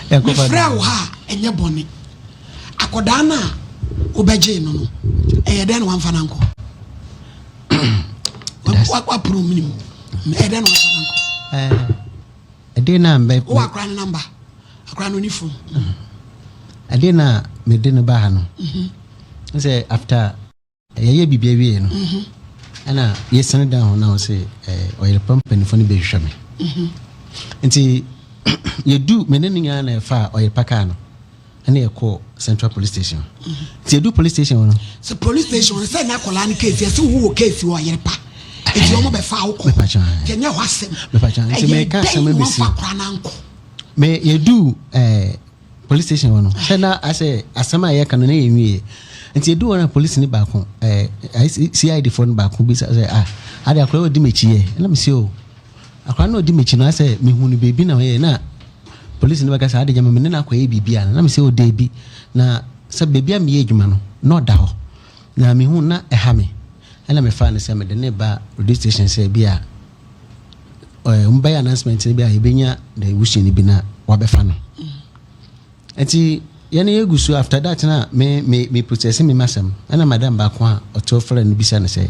Mefrɛ wo ha a, ɛnyɛ bɔne. Akɔdaa no a wobɛgyee no no, ɛyɛ dɛn na wamfa no ankɔ? Waporo menim. Ɛyɛ dɛn na wamfa no ankɔ? Ɛdeɛ na mbɛ. Wowɔ akora no namba? Akora no ni phone. Ɛdeɛ na mede no ba ha no. Sɛ after yɛyɛ biribi awie no, ɛna yɛsane dan ho na wɔ sɛ ɔyere pa mpanimfoɔ no bɛhwehwɛ me. Nti yɛdu, me ne no nyinaa na ɛfa ɔyere pa kaa no, ɛna yɛkɔ Central Police Station. Nti yɛdu police station hɔ no, Sɛ police station no, sɛ nyɛ akwadaa no case, yɛsɛ wo wɔ case wɔ ɔyere pa, eti wɔn bɛfa wo kɔ. Mepa kyɛw. Yɛnyɛ hɔ asɛm. Mepa kyɛw, nti ɛyɛ meka dɛn asɛm na bɛsi. wɔmfa akwadaa no ankɔ? Me yɛdu police station hɔ no, sɛ na asɛ asɛm a yɛka no na yɛnwie. Nti yɛdu hɔ no, police ni baako, CID foɔ no baako bi sɛ, "Ah, ade akwadaa ɔdi m'akyi yɛ?" Ɛna mesi o, akwadaa no ɔdi m'akyi no, asɛ mehu no beebi na ɔyɛ na police ni bɛka sɛ ade gyama me ne no akɔyɛ biribi a, na mesi o, deebi, na sɛ beebi a meyɛ adwuma no na ɔda hɔ na mehu na ɛha me, ɛna mefa no sɛ mede ne ba radio station sɛ bi a wɔn bɛyɛ announcement no bi a yɛbɛnya the wusuani bi na wabɛfa no. Nti yɛne yɛgu so. After that na me process me masɛm, ɛna madam baako a ɔte frɛ no bisa no sɛ,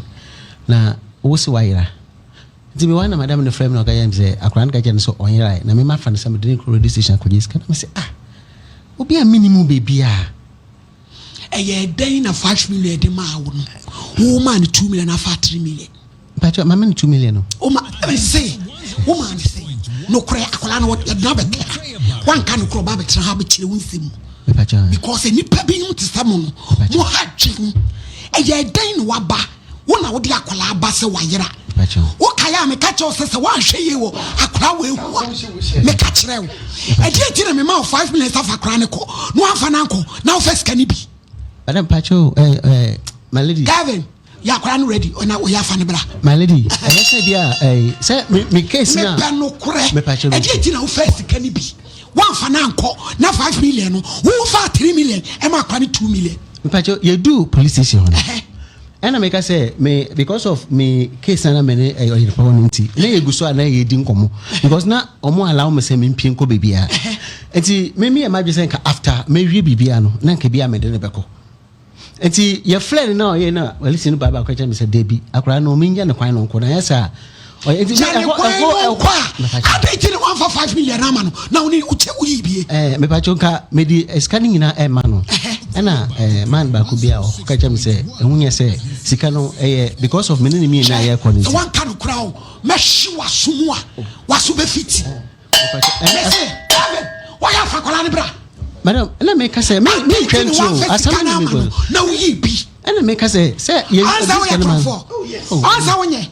"Na wo se wayera?" Nti me wa na madam no frɛ me na ɔka kyerɛ me sɛ akwaraa no ka kyerɛ no sɛ ɔnyerae, na me ma fa no sɛ mede ne kɔ radio station akɔgye sika, na me sɛ, "Ah, obi a menim baabi a." Ɛyɛ dɛn na 5 million de maa wo no, wo maa no 2 million afa 3 million? Mpakyɛ, mame no 2 million no. Wo ma ɛbɛ se wo maa ne se nokorɛ, akwadaa no yɛdena bɛtɛ ha, wanka nokorɛ, ɔba bɛtena ha bɛkyerɛ wo nsɛm mu. Mepakyɛ. Because nipa bi te sɛ mo no, mo ha dwen. Ɛyɛ dɛn na waba wo na wode akwadaa ba sɛ wayera? Mepakyɛ. Wokaeɛ a, meka kyerɛ wo sɛ woanhwɛ yie wɔ akwadaa wɔ ehu a, meka kyerɛ wo, ɛdeɛ nti na mema wo 5 million sɛ fa akwadaa no kɔ na woamfa no ankɔ na wofa sika no bi? Madam, pakyɛ o, my lady. Kevin, yɛ akwadaa no ready, ɔna wɔyɛ afa no bra. My lady, ɛyɛ sɛ bi a sɛ me case na Mepɛ nokorɛ. Mepakyɛ. Ɛdeɛ nti na wofa sika no bi, woamfa no ankɔ na 5 million no, wofa 3 million ɛma akwadaa no 2 million? Mepakyɛ, yɛdu police station hɔ no, ɛna meka sɛ me, because of me case na me ne ɔyere pa hɔ no nti, na yɛgu so a na yɛdi nkɔmmɔ, because na ɔmo allow me sɛ mempie nkɔ baabiara. Nti me yɛ madwe sɛ nka after mewie biribiara no, na nka bi a mede ne bɛkɔ. Nti yɛfrɛ no na ɔyɛ na walisi no baaba akɔkyerɛ me sɛ dabi, akwaraa no ɔmenya ne kwan no nkɔ na yɛ sɛ a ɔyɛ nti Gya ne kwan no nkɔ a, adɛn nti ne woamfa 5 million ama no na wone wokyɛ woyii bie? Mepakyɛ, nka mede sika no nyinaa ɛma no, ɛna man baako bi a ɔka kyerɛ me sɛ ɛho nyɛ sɛ sika no ɛyɛ because of me ne ne mmienu a yɛkɔ no. Sɛ nti woanka no kora o, mɛhye w'aso mu a w'aso bɛfiti. Mepakyɛ, Mɛse Kevin, wɔyɛ afa akwadaa no bra. Madam, ɛna meka sɛ mentwa Nti ne nto woamfa asɛm sika no no ama no mekɔ na woyii bi? Ɛna meka sɛ yɛ Ansa ɔde woyɛ sika no ma no. torɔfoɔ. Oh, Ansa wonyɛ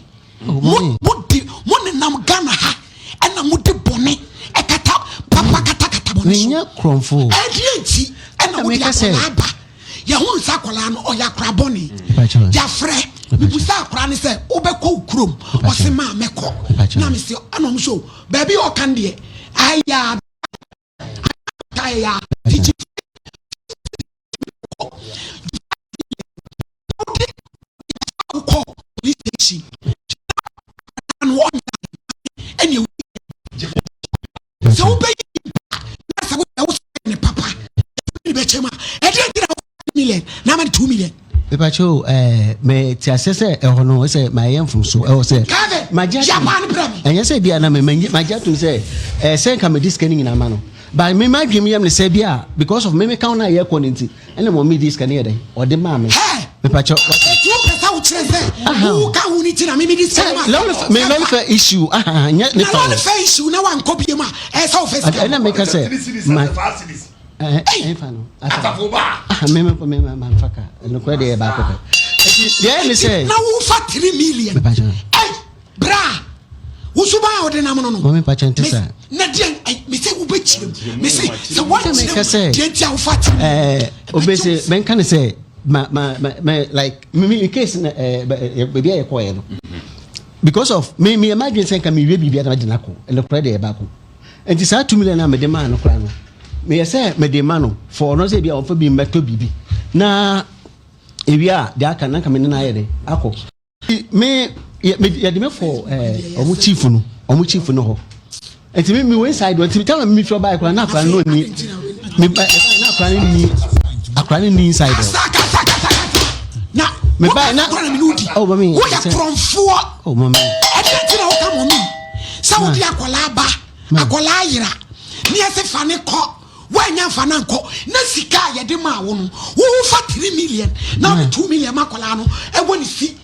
Oh, mo mommy. mo di mo nenam Ghana ha, ɛna mo de bɔne ɛkata papa, katakata bɔne so. Menyɛ korɔmfo. Ɛdeɛ nti ɛna Ɛna wode meka sɛ- akwadaa ba, yɛhunu sɛ akwadaa no ɔyɛ akora bɔne. Mepakyɛ. Yɛafrɛ, mebusa akwadaa no sɛ, "Wobɛkɔ wo kurom?" Ɔse, "Maa mɛkɔ." Mepakyɛ. Na mese ɛna ɔmo so baabi a ɔka no deɛ ayɛ ayɛ tikyi wode wokɔ police station no, ɔnya ɛne ɛwu sɛ wobɛyɛ nipa na sɛ woyɛ wo sɛ ne papa ne bɛkyɛ mu a, ɛdeɛ nti na wo million na ama no 2 million? Mepakyɛ o, me te aseɛ sɛ ɛhɔ no sɛ mayɛ mfomso ɛwɔ sɛ Kevin, magye atom. Yapa no brɛ me. Ɛnyɛ sɛ bia na magye atom sɛ sɛ nka mede sika no nyinaa ma no, but me madwene mu yam ne sɛ bia because of me meka wo no a yɛkɔ no nti, ɛna ma mede sika no yɛ dɛn ɔde maa me. Hey! Mepakyɛ. Ɛti wopɛ sɛ wokyerɛ sɛ woka ho no nti na memede sika no ma? Sɛ lorry me lorry fare issue aha nyɛ ne Na fa lorry fare issue na wankɔ bie mu a, ɛyɛ sɛ wofɛ sika. Ɛna meka sɛ ma ɛmfa no. Asafo ba. Aha, me mamfa ka nokorɛ deɛ, yɛ baako pɛ. Nti deɛ ɛyɛ ne sɛ Na wofa 3 million? Mepakyɛ. Ɛy, bra, wosuban a wode nam no. Mame, pakyɛ, nte saa. Na deɛ mesɛ wobɛkyerɛ mu, mese sɛ Sɛ meka woankyerɛ sɛ- mu deɛ nti a wofa 3 million. Obese menka ne sɛ ma like me case na baabi a yɛkɔɛ no, because of me imagine sɛ nka mewie biribi a na mede no akɔ. Ɛnokorɛ deɛ, yɛ baako. Nti saa 2 million a mede maa no koraa no, meyɛ sɛ mede ma no for ɔno sɛ bi a ɔmfa bi mmɛtɔ biribi na ewie a, deɛ aka na nka me ne no ayɛ de akɔ. Me yɛde me kɔ ɔmo chief no hɔ. Nti mi mi wɔ inside hɔ nti time mi fi ɔbaa akora na akora no ni mi ba na akora no ni akora no ni inside hɔ. Kasa kasa kasa kasa na Me ba na akora na mi ni odi. Oh mami. Woyɛ korɔnfoɔ. Oh mami. Ɛdeɛ nti na woka mɔmi sɛ wode akwadaa ba akwadaa yera ne yɛsɛ fa ne kɔ woanya nfa no ankɔ na sika a yɛde maa wo no wowo fa 3 million na wode 2 million ma akwadaa no ɛwɔ ne si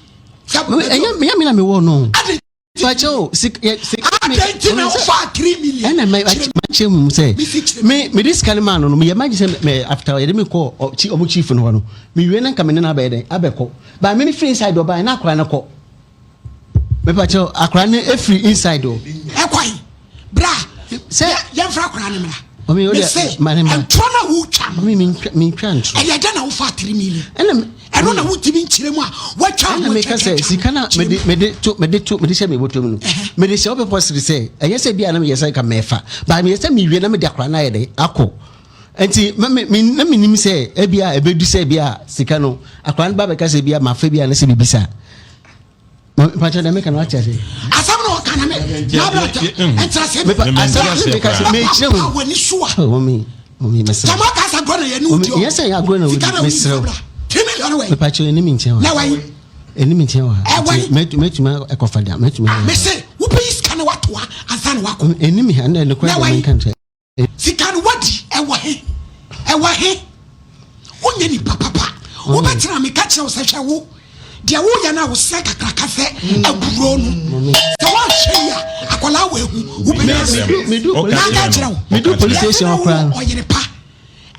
sɛ Ɛnyɛ mi na mi wɔ no. ade Fakyɛ o sik yɛ sik. adɛn nti na wofa 3 million Ɛna mɛ Kyerɛ ma kyerɛ mu sɛ Mesi kyerɛ me me de sika no maa no no meyɛ magye sɛ mɛ after yɛde me kɔ ɔ chi ɔmo chief no hɔ no me wie na nka me ne no abɛyɛ dɛn abɛkɔ ba me me firi inside ɔbaa na akora no kɔ mepa kyɛw akora no efiri inside o. Ɛkwan bra Sɛ yɛmfa akwadaa no mmra. Mami o Mese deɛ ma ne ma ntorɔ no a wotwa no mami mi ntwa mi ntwa ntorɔ ɛyɛ dɛn na wofa 3 million ɛna me ɛno na wontumi nkyerɛ mu a woatwa ɛna meka sɛ sika na mede mede to mede to mede hyɛ me bɔtɔ mu no mede hyɛ wopɛ pɔsiri sɛ ɛnyɛ sɛ bi a na meyɛ sɛ nka mɛfa ba meyɛ sɛ mewie na mede akora no ayɛ dɛ akɔ nti na me me na menim sɛ ebi a ebedu sɛ ebi a sika no akora no ba bɛka sɛ ebi a mafa bi a na sɛ biribi saa mpakyɛ dɛ meka no wate ase. Asɛm na ɔka na me n'abrata ɛntra sɛ mepa asɛm na meka sɛ mekyerɛ mu w'ani so a mɔmi mɔmi mesrɛ jama ka sa agorɔ na yɛ ne wodi yɛ sɛ agorɔ na wodi mesrɛ wo 3 million wɛ mepakyɛ ɛnim nkyɛn wɔ na wayi ɛnim nkyɛn wɔ ha Ɛwɔ nti mɛtumi ɛkɔfa da mɛtumi ah mese wobɛyi sika na watoa ansa na wakɔ ɛnim ha na ɛnokora Na deɛ wayi. menka nkyerɛ Sika no wadi ɛwɔ he? Ɛwɔ he? Wonyɛ nipa papa. Wobɛtena meka kyerɛ wo sɛ hwɛ wo deɛ woyɛ no a wosɛ kakraka sɛ aburo no. Sɛ woanhwɛ yi a akwadaa wɔ ehu wobɛnya asɛm. Medu Ɔka Nanka kyerɛ kyerɛ no. wo. Medu Ɔka police kyerɛ no. station Yɛse na hɔ koraa no. wowɔ ɔyere pa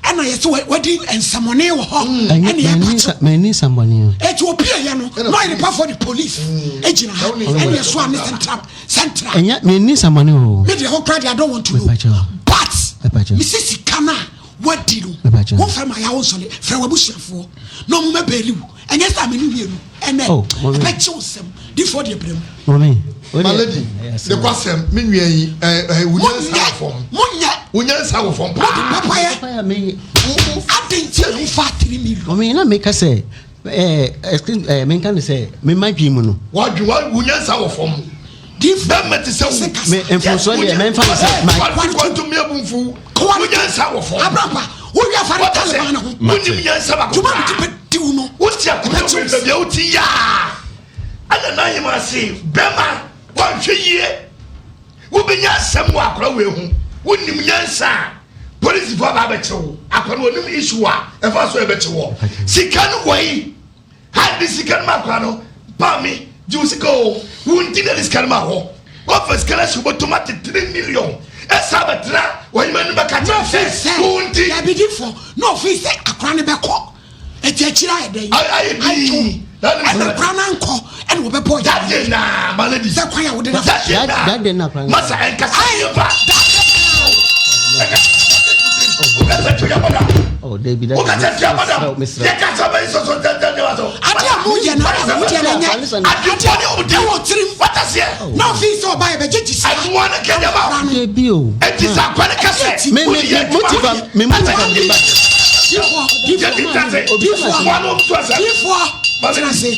ɛna yɛsɛ wadi nsɛmɔne wɔ hɔ Ɛnyɛ ɛne yɛpa kyɛw. manni nsɛmmɔne o. Eti opie yɛ no na ɔyere pa fɔ de police egyina ha ɛne ɛso a ne central central. Ɛnyɛ menni nsɛmmɔne o. Me deɛ hɔ koraa deɛ I don't want to know Mepa kyɛw. but Mepa kyɛw. mesi sika no a wadi no Mepa kyɛw. wofrɛ ma yɛawo nsɔle frɛ w'abusuafoɔ na ɔmo mɛbɛɛli wo ɛnyɛ sɛ amene mmienu ɛnɛ Oh, mommy. ɛbɛkye wo sɛm difoɔ deɛ brɛ mu Mɔmi. o My deɛ- lady, ɛyɛ ne asɛm. kwasɛm me nua yi ɛ ɛ wo nyansa monyɛ wɔ fam. monyɛ Wo nyansa wɔ fam mode paa. papayɛ Papa a me- ade nti a wofa 3 million Mɔmi na meka sɛ ɛɛ excuse ɛɛ menka ne sɛ me ma dwi mu no. Wadwi wa wo nyansa wɔ fam. difoɔ Bɛmɛ te sɛ wo. sɛ kasa Me mfonsoɔ deɛ mɛmfa ne sɛ ma Kwatu kwatu mi abu nfu. Wo nyansa wɔ fam. abrapa wowie afare Wata sɛ taliban no ho wonim nyansa baako dwuma koraa. mede bɛdi wo no Wote akonnwa wei baabi a wote yaa. Ɛna nan yɛ mu ase bɛma wɔnhwɛ yie. Wobɛnya asɛm wɔ akora wei ho. Wonim nyansa a polisifoɔ aba abɛkye wo. Akora no wɔnim issue a ɛfa so ɛbɛkye wɔ. Sika no wɔ yi. Ha de sika no ma akora no. Paa me gye wo sika o. Wo nti na de sika no ma hɔ. Wɔfa sika no ahyɛ wobɔtɔm ate 3 million. Ɛsa bɛtena wɔnyima no bɛka na kyerɛ ɔfii sɛ sɛ wo nti. dabi difoɔ na ɔfii sɛ akora no bɛkɔ ɛti akyiri ayɛ dɛn Ayɛ dii. ɛna akora no ankɔ ɛna wɔbɛbɔ That day na my lady. sɛ kwan a wode no That day That- na. that day na akora no- Masa ɛnkasa yɛ ba. Wokasa tia madam. Oh David. Wokasa tia madam. Mesrɛ. Yɛkasa bɛyi sɔsɔ tɛntɛn wa so. ade a moyɛ no a modeɛ no nyɛ Adwempɔne a wodi. ɛwɔ tirim Wata seɛ. na ɔfii sɛ ɔba yɛbɛgye gye sika Ɛnoa no kɛnyɛ ma. Akora no Dabi o. Eti sɛ akwa no kɛsɛ. Me me Wodi yɛ me mo ti adwuma. fa me mo ti fa me ba. difoɔ Yɛdi ntase. difoɔ Wɔn a wɔn ase. difoɔ tena ase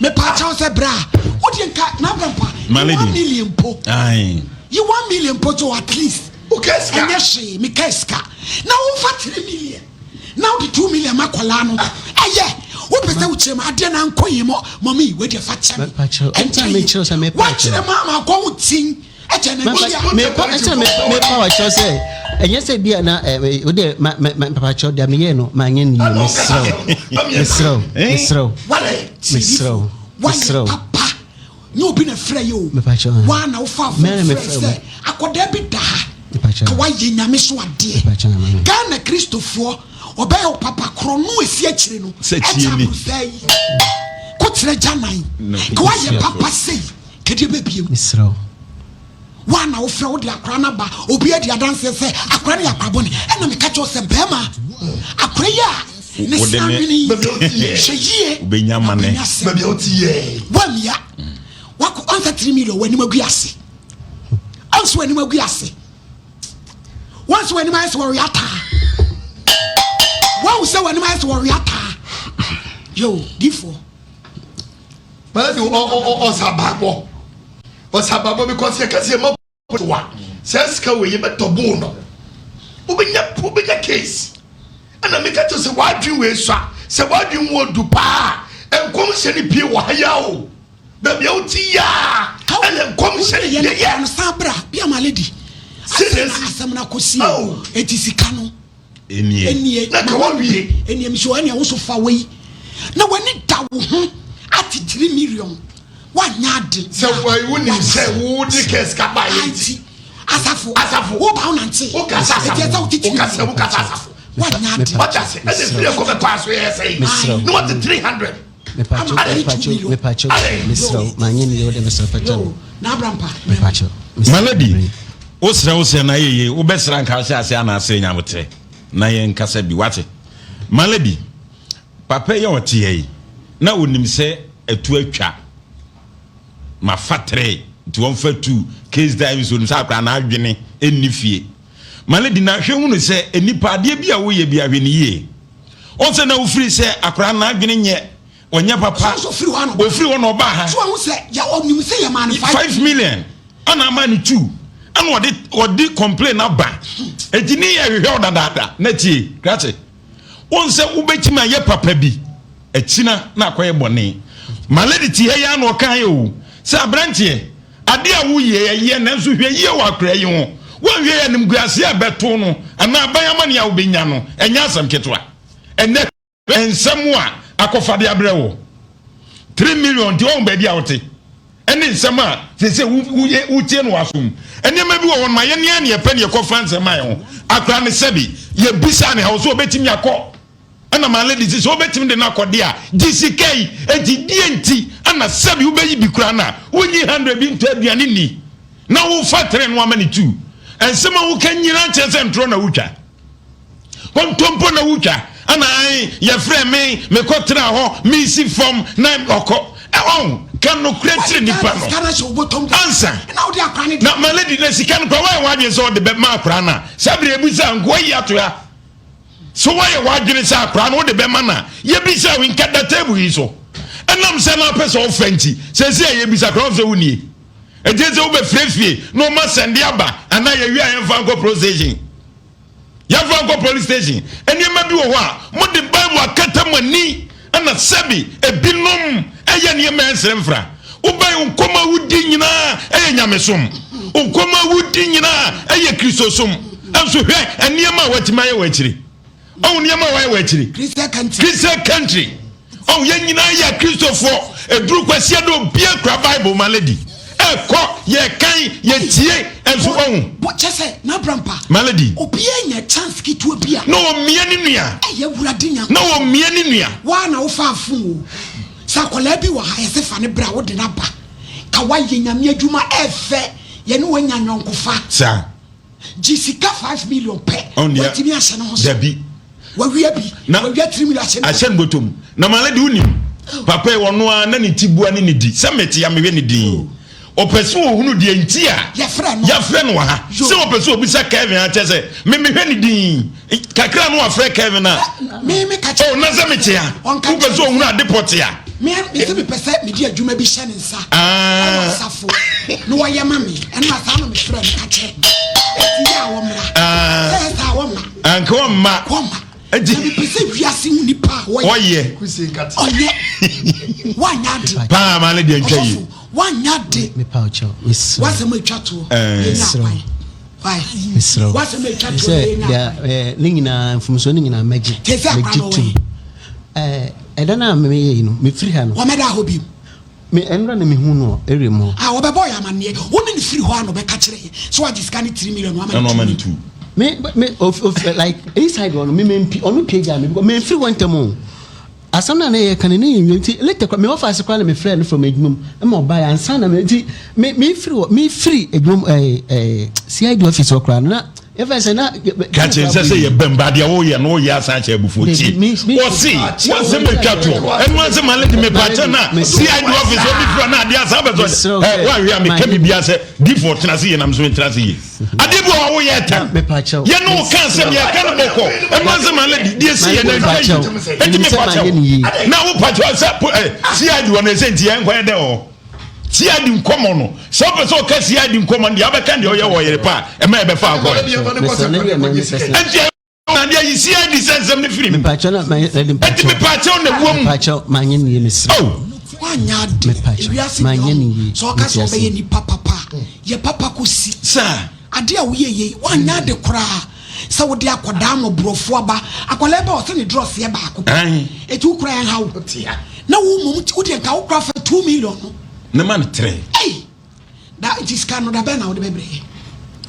mepa kyɛw sɛ berɛ a wodeɛ nka n'abrɛmpa My yi lady. 1 million po Aye. yi 1 million po to at least Wokɛ sika. ɛnyɛ hwee meka sika na womfa 3 million na wode 2 million ma kɔlaa no ɛyɛ wopɛ sɛ wokyerɛ mu adeɛ na nkɔ yi mɔ mɔmi wedeɛ fa kyɛ me Mepa kyɛw, ɛnti a mekyerɛ sɛ mepa kyɛw. woakyerɛ ma ama akɔ wo tin ɛkyɛ ne nkyia Mepa ɛsɛ mepa wa kyɛw sɛ ɛnyɛ sɛ bi a na ɛ o de ma ma ma papa kyɛw deɛ meyɛ no ma nyɛ ne yie mesrɛ wo mesrɛ wo mesrɛ wo wale Mesrɛ wo, mesrɛ wayɛ wo. papa nyɛ obi na frɛ yɛ o Mepa kyɛw. waa na wofa afo Mɛ na frɛ mefrɛ sɛ wo. akɔdaa bi da ha Mepa kyɛw. ka wayɛ nyame so adeɛ Mepa kyɛw, mame. Ghana Kristofoɔ ɔbɛyɛ wo papa korɔ no esi akyire no Sɛ tie ɛkyɛ ni. aborɔsɛ yi kokyerɛ gya nan No, ka wayɛ yes, papa sei kadeɛ bɛbiem mesrɛ wo waa na wofrɛ wode akora no ba obi adi adanseɛ sɛ akora no yɛ akora bɔne ɛna meka kyerɛ wo sɛ bɛrima akora yi a ne Wode sa ne- nwene yi Baabi a wote yɛ. hwɛ yie Wobɛnya amane. wobɛnya asɛm. Baabi a wote yɛ. wamia wakɔ ɔnsa 3 million w'anim agu ase ɔnso w'anim agu ase wɔnso w'anim ayɛ sɛ wɔwe ataa wɔn sɛ w'anim ayɛ sɛ wɔwe ataa yo difoɔ My lady ɔ ɔ ɔ ɔsa baabɔ. Ɔsa baabɔ because yɛ kɛse yɛ ma wa. Saa sika wei yɛbɛtɔ boo no. Wobɛnya wobɛnya case. Ɛna meka kyerɛ sɛ w'adwene wei sua. Sɛ w'adwene mu ɔdu paa a, nkɔmhyɛ no pie wɔ ha yi ara o. Baabi a wote yi ara ɛna nkɔmhyɛ no yɛyɛ. No san bra bi ama lady. Sɛ na asɛm no akɔsi o. Eti sika no. Enie. Enie. Na ka wawie. Enie mi so ɛnea wo so fa wei. Na w'ani da wo ho ate 3 million. Wanyɛ ade. Sɛ wonim sɛ wode kɛ sika ba yɛ nti. Asafo. Asafo. Wo ba wo nante. Wo kasa asafo. Eti ɛsɛ wo titi. Wo kasa wo kasa asafo. Wanyɛ ade. Wate ase. Ɛna firi ɛkɔ bɛkɔ aso yɛ sɛ yi. Mesrɛ Na wate 300. Mepacho mepacho mepacho mesrɛ wo manyɛ ne yie wode mesrɛ pakyɛ me. Na abrampa. Mepacho. My lady, wosrɛ wo sɛ na yɛ yie wobɛsrɛ anka wohyɛ ase anaasɛ nya aboterɛ na yɛnkasa bi wate. My lady, papa yi a ɔte ha yi na onim sɛ atu atwa mafa tere nti wɔmfa tu case dive so onim sɛ akora n'adwene ɛnni fie. My lady, na hwɛ hunu sɛ nnipa adeɛ bi a woyɛ bi ahwɛ ne yie. Ɔn sɛ na wofiri sɛ akwadaa no n'adwene nyɛ ɔnyɛ papa. Sɛ ofiri hɔ na ofiri hɔ na ɔbaa ha. So ɔho sɛ yɛ ɔnim sɛ yɛ maa no 5 million ɛna ama no 2 ɛna ɔde complain aba eti ne yɛ hwehwɛ ɔdadaada na tie krakye wɔn sɛ wobɛtumi ayɛ papa bi akyina na akɔyɛ bɔne. Ma lady ti ha yi ano ɔka yɛ o sɛ aberanteɛ ade a woyɛ yɛ nanso hwɛ yie wɔ akora yi ho. Wɔnhwɛ yɛ animguase a ɛbɛto no anaa aban amane a wobɛnya no ɛnyɛ asɛm ketewa. Ɛnɛ nsɛm a akɔfade abrɛ wɔ 3 million nti wɔn baabi a wote ɛne nsɛm a sese wotie no wasom. Nneɛma bi wɔ hɔ no ma yɛne a ne yɛpɛ ne yɛkɔfa nsɛm a ɛho akora ne sɛbi yɛbisa ne ha wɔ so wɔbɛtumi akɔ ɛna ma lady sɛ wobɛtumi de no akɔde a gye sika yi. Enti deɛ nti ɛna sɛbi wobɛyi bi koraa no a wonyi 100 bi ntɔ aduane ni na wofa tere no ama ne tu. Nsɛm a woka nyina kyerɛ sɛ ntorɔ na wotwa, kontompo na wotwa. Ana ae yɛfrɛ me mekɔtena hɔ mesi fam na ɔkɔ ɛwɔn ka nokorɛ kyerɛ nipa no ansa na ma lady na sika no kora woayɛ w'adwene sɛ ɔde bɛma akora no a saa berɛ yɛbusa nkoa yi ato ha so woayɛ w'adwene sɛ akora no wode bɛma no a yɛbisa wo nka da table yi so ɛnam sɛ na apɛ sɛ ɔfa nti sɛsi a yɛbisa kora wo sɛ wonie ɛnti sɛ wobɛfrɛ fie na ɔma sɛnde aba anaa yɛwie a yɛmfa nkɔ police station, yɛmfa nkɔ police station. Nneɛma bi wɔ hɔ a mode Bible akata mo ani ɛna sɛbi ebinom ɛyɛ nneɛma ɛnsrɛ mfra. Wobɛn nkɔm a wodi nyinaa ɛyɛ nyamesom, nkɔm a wodi nyinaa ɛyɛ kristosom, ɛnso hwɛ nneɛma a watumi ayɛ wɔ akyiri. Ɔho nneɛma a wayɛ wɔ akyiri. Christian country. Ɔho yɛn nyinaa yɛ kristofoɔ. Eduru kwasia de obia kura Bible ma lady ɛkɔ yɛkan yɛtie ɛnso ɔho. Kyɛ sɛ n'abrampa. Ma lady. Obiara nya chance ketewa bi a. Na wɔmia ne nua. Ɛyɛ wurade nya. Na wɔmia ne nua. Waa na wofa afo o. Sɛ akwadaa bi wɔ ha yɛsɛ fa ne bra wode n'aba. Ka wayɛ Nyame adwuma ɛfɛ yɛne wanya nyɔnkofa. Saa. Gye sika 5 million pɛ. Watumi ahyɛ ne ho so. Dabi. Wawia bi. Na wawia 3 million ahyɛ ne ahyɛ ne bɔtɔm. Na ma lady wonim. Papa yi ɔno ara na ne ti bua ne ne di. Sɛ mete ya mehwɛ ne din. Ɔpɛ sɛ ɔhunu deɛ nti a yɛfrɛ no. Yɛfrɛ no wɔ ha. Sɛ ɔpɛ sɛ ɔbisa Kevin akyɛ sɛ me mehwɛ ne din. Kakra no wafrɛ Kevin a. Me ka kyerɛ. Oh, na sɛ mete a. Ɔnka Wopɛ sɛ ɔhunu ade pɔte a. Me sɛ mepɛ sɛ mede adwuma bi hyɛ ne nsa. Ɛwɔ asafo na wɔyɛ ma me. Ɛno asa na mefrɛ no ka kyerɛ. Eti yɛ a wɔmmra. Sɛ saa wɔmma. Anka wɔmma. Wɔmma. Enti Na mepɛ sɛ wiase hu nipa a wɔyɛ. Ɔyɛ. Ɔyɛ. Wanyɛ ade. Paa maa ne deɛ ntwa yi. Ɔsɔfo wanyɛ ade. Mepa wo kyɛw mesrɛ. Wasɛm atwa toɔ. Yɛnya akwan. Mesrɛ wo. Wasɛm atwa toɔ. Sɛ Yɛnya akwan. deɛ ne nyinaa mfomsoɔ ne nyinaa mɛgye. Te sɛ akora Mɛgye no tom. wɔyɛ. Ɛda no a meyɛ yi no mefiri ha no. Wɔmɛda hɔ bio. Me ɛnora na mehu no area mu hɔ. A wɔbɛbɔ yɛ amanneɛ. Wo ne ne firi hɔ a na ɔbɛka kyerɛ yɛ sɛ wagye sika ne 3 million wama Ɛna ne ɔma 2. Ne 2. Me of like inside hɔ no me mempi ɔno pie gya me because memfiri hɔ ntɛm o. Asɛm no a na yɛka no ne yɛ nwie nti later kora me wɔfa ase koraa na mefrɛ no from adwuma mu ɛma ɔbaeɛ ansa na me nti me mefiri hɔ mefiri adwuma mu ɛɛ CID office hɔ koraa no na yɛfɛ sɛ na. Kakye nsɛ sɛ yɛ bɛn ba deɛ woyɛ no woyɛ asan akyɛ abufuo tie. Wɔse wɔsɛm atwa toɔ ɛno ansɛ ma lady mepakyɛ no a CID office obi fira no adeɛ asa bɛsɔ ɛ woahwɛ a meka biribia sɛ difoɔ tena ase yie nam so mentena ase yie. Adeɛ bi wɔ hɔ a woyɛ tɛm yɛne wo ka asɛm yɛka no bɔkɔ ɛno ansɛ ma lady deɛ si yɛ no atwa yi ɛnti mepakyɛ wo na wopakyɛ sɛ CID wɔ no ɛsɛ nti yɛnkɔyɛ dɛ wɔ hɔ. CID nkɔmɔ no sɛ wopɛ sɛ ɔka CID nkɔmɔ no deɛ wobɛka deɛ ɔyɛ wɔ yere pa a ɛma yɛbɛfa akɔ ɛnti na deɛ yi CID sɛ nsɛm no firi mu ɛnti mepaakyɛw na ɛwɔ mu manyɛ ne yie mesrɛ wanyɛ ade ewiase deɛ sɛ ɔka sɛ ɔbɛyɛ nipa papa yɛ papa kɔsi saa Ade a woyɛ yei, woanyɛ ade koraa sɛ wode akwadaa mmɔborɔfoɔ aba. Akwadaa ba ɔsɛ ne drɔs yɛ baako pɛ. Eti wo koraa ɛnha wo. Na wo mmom wo deɛ nka wo koraa fa 2 million no. Ne ma no tere. Ei! Da nti sika no da bɛn na wode bɛbrɛ yɛ?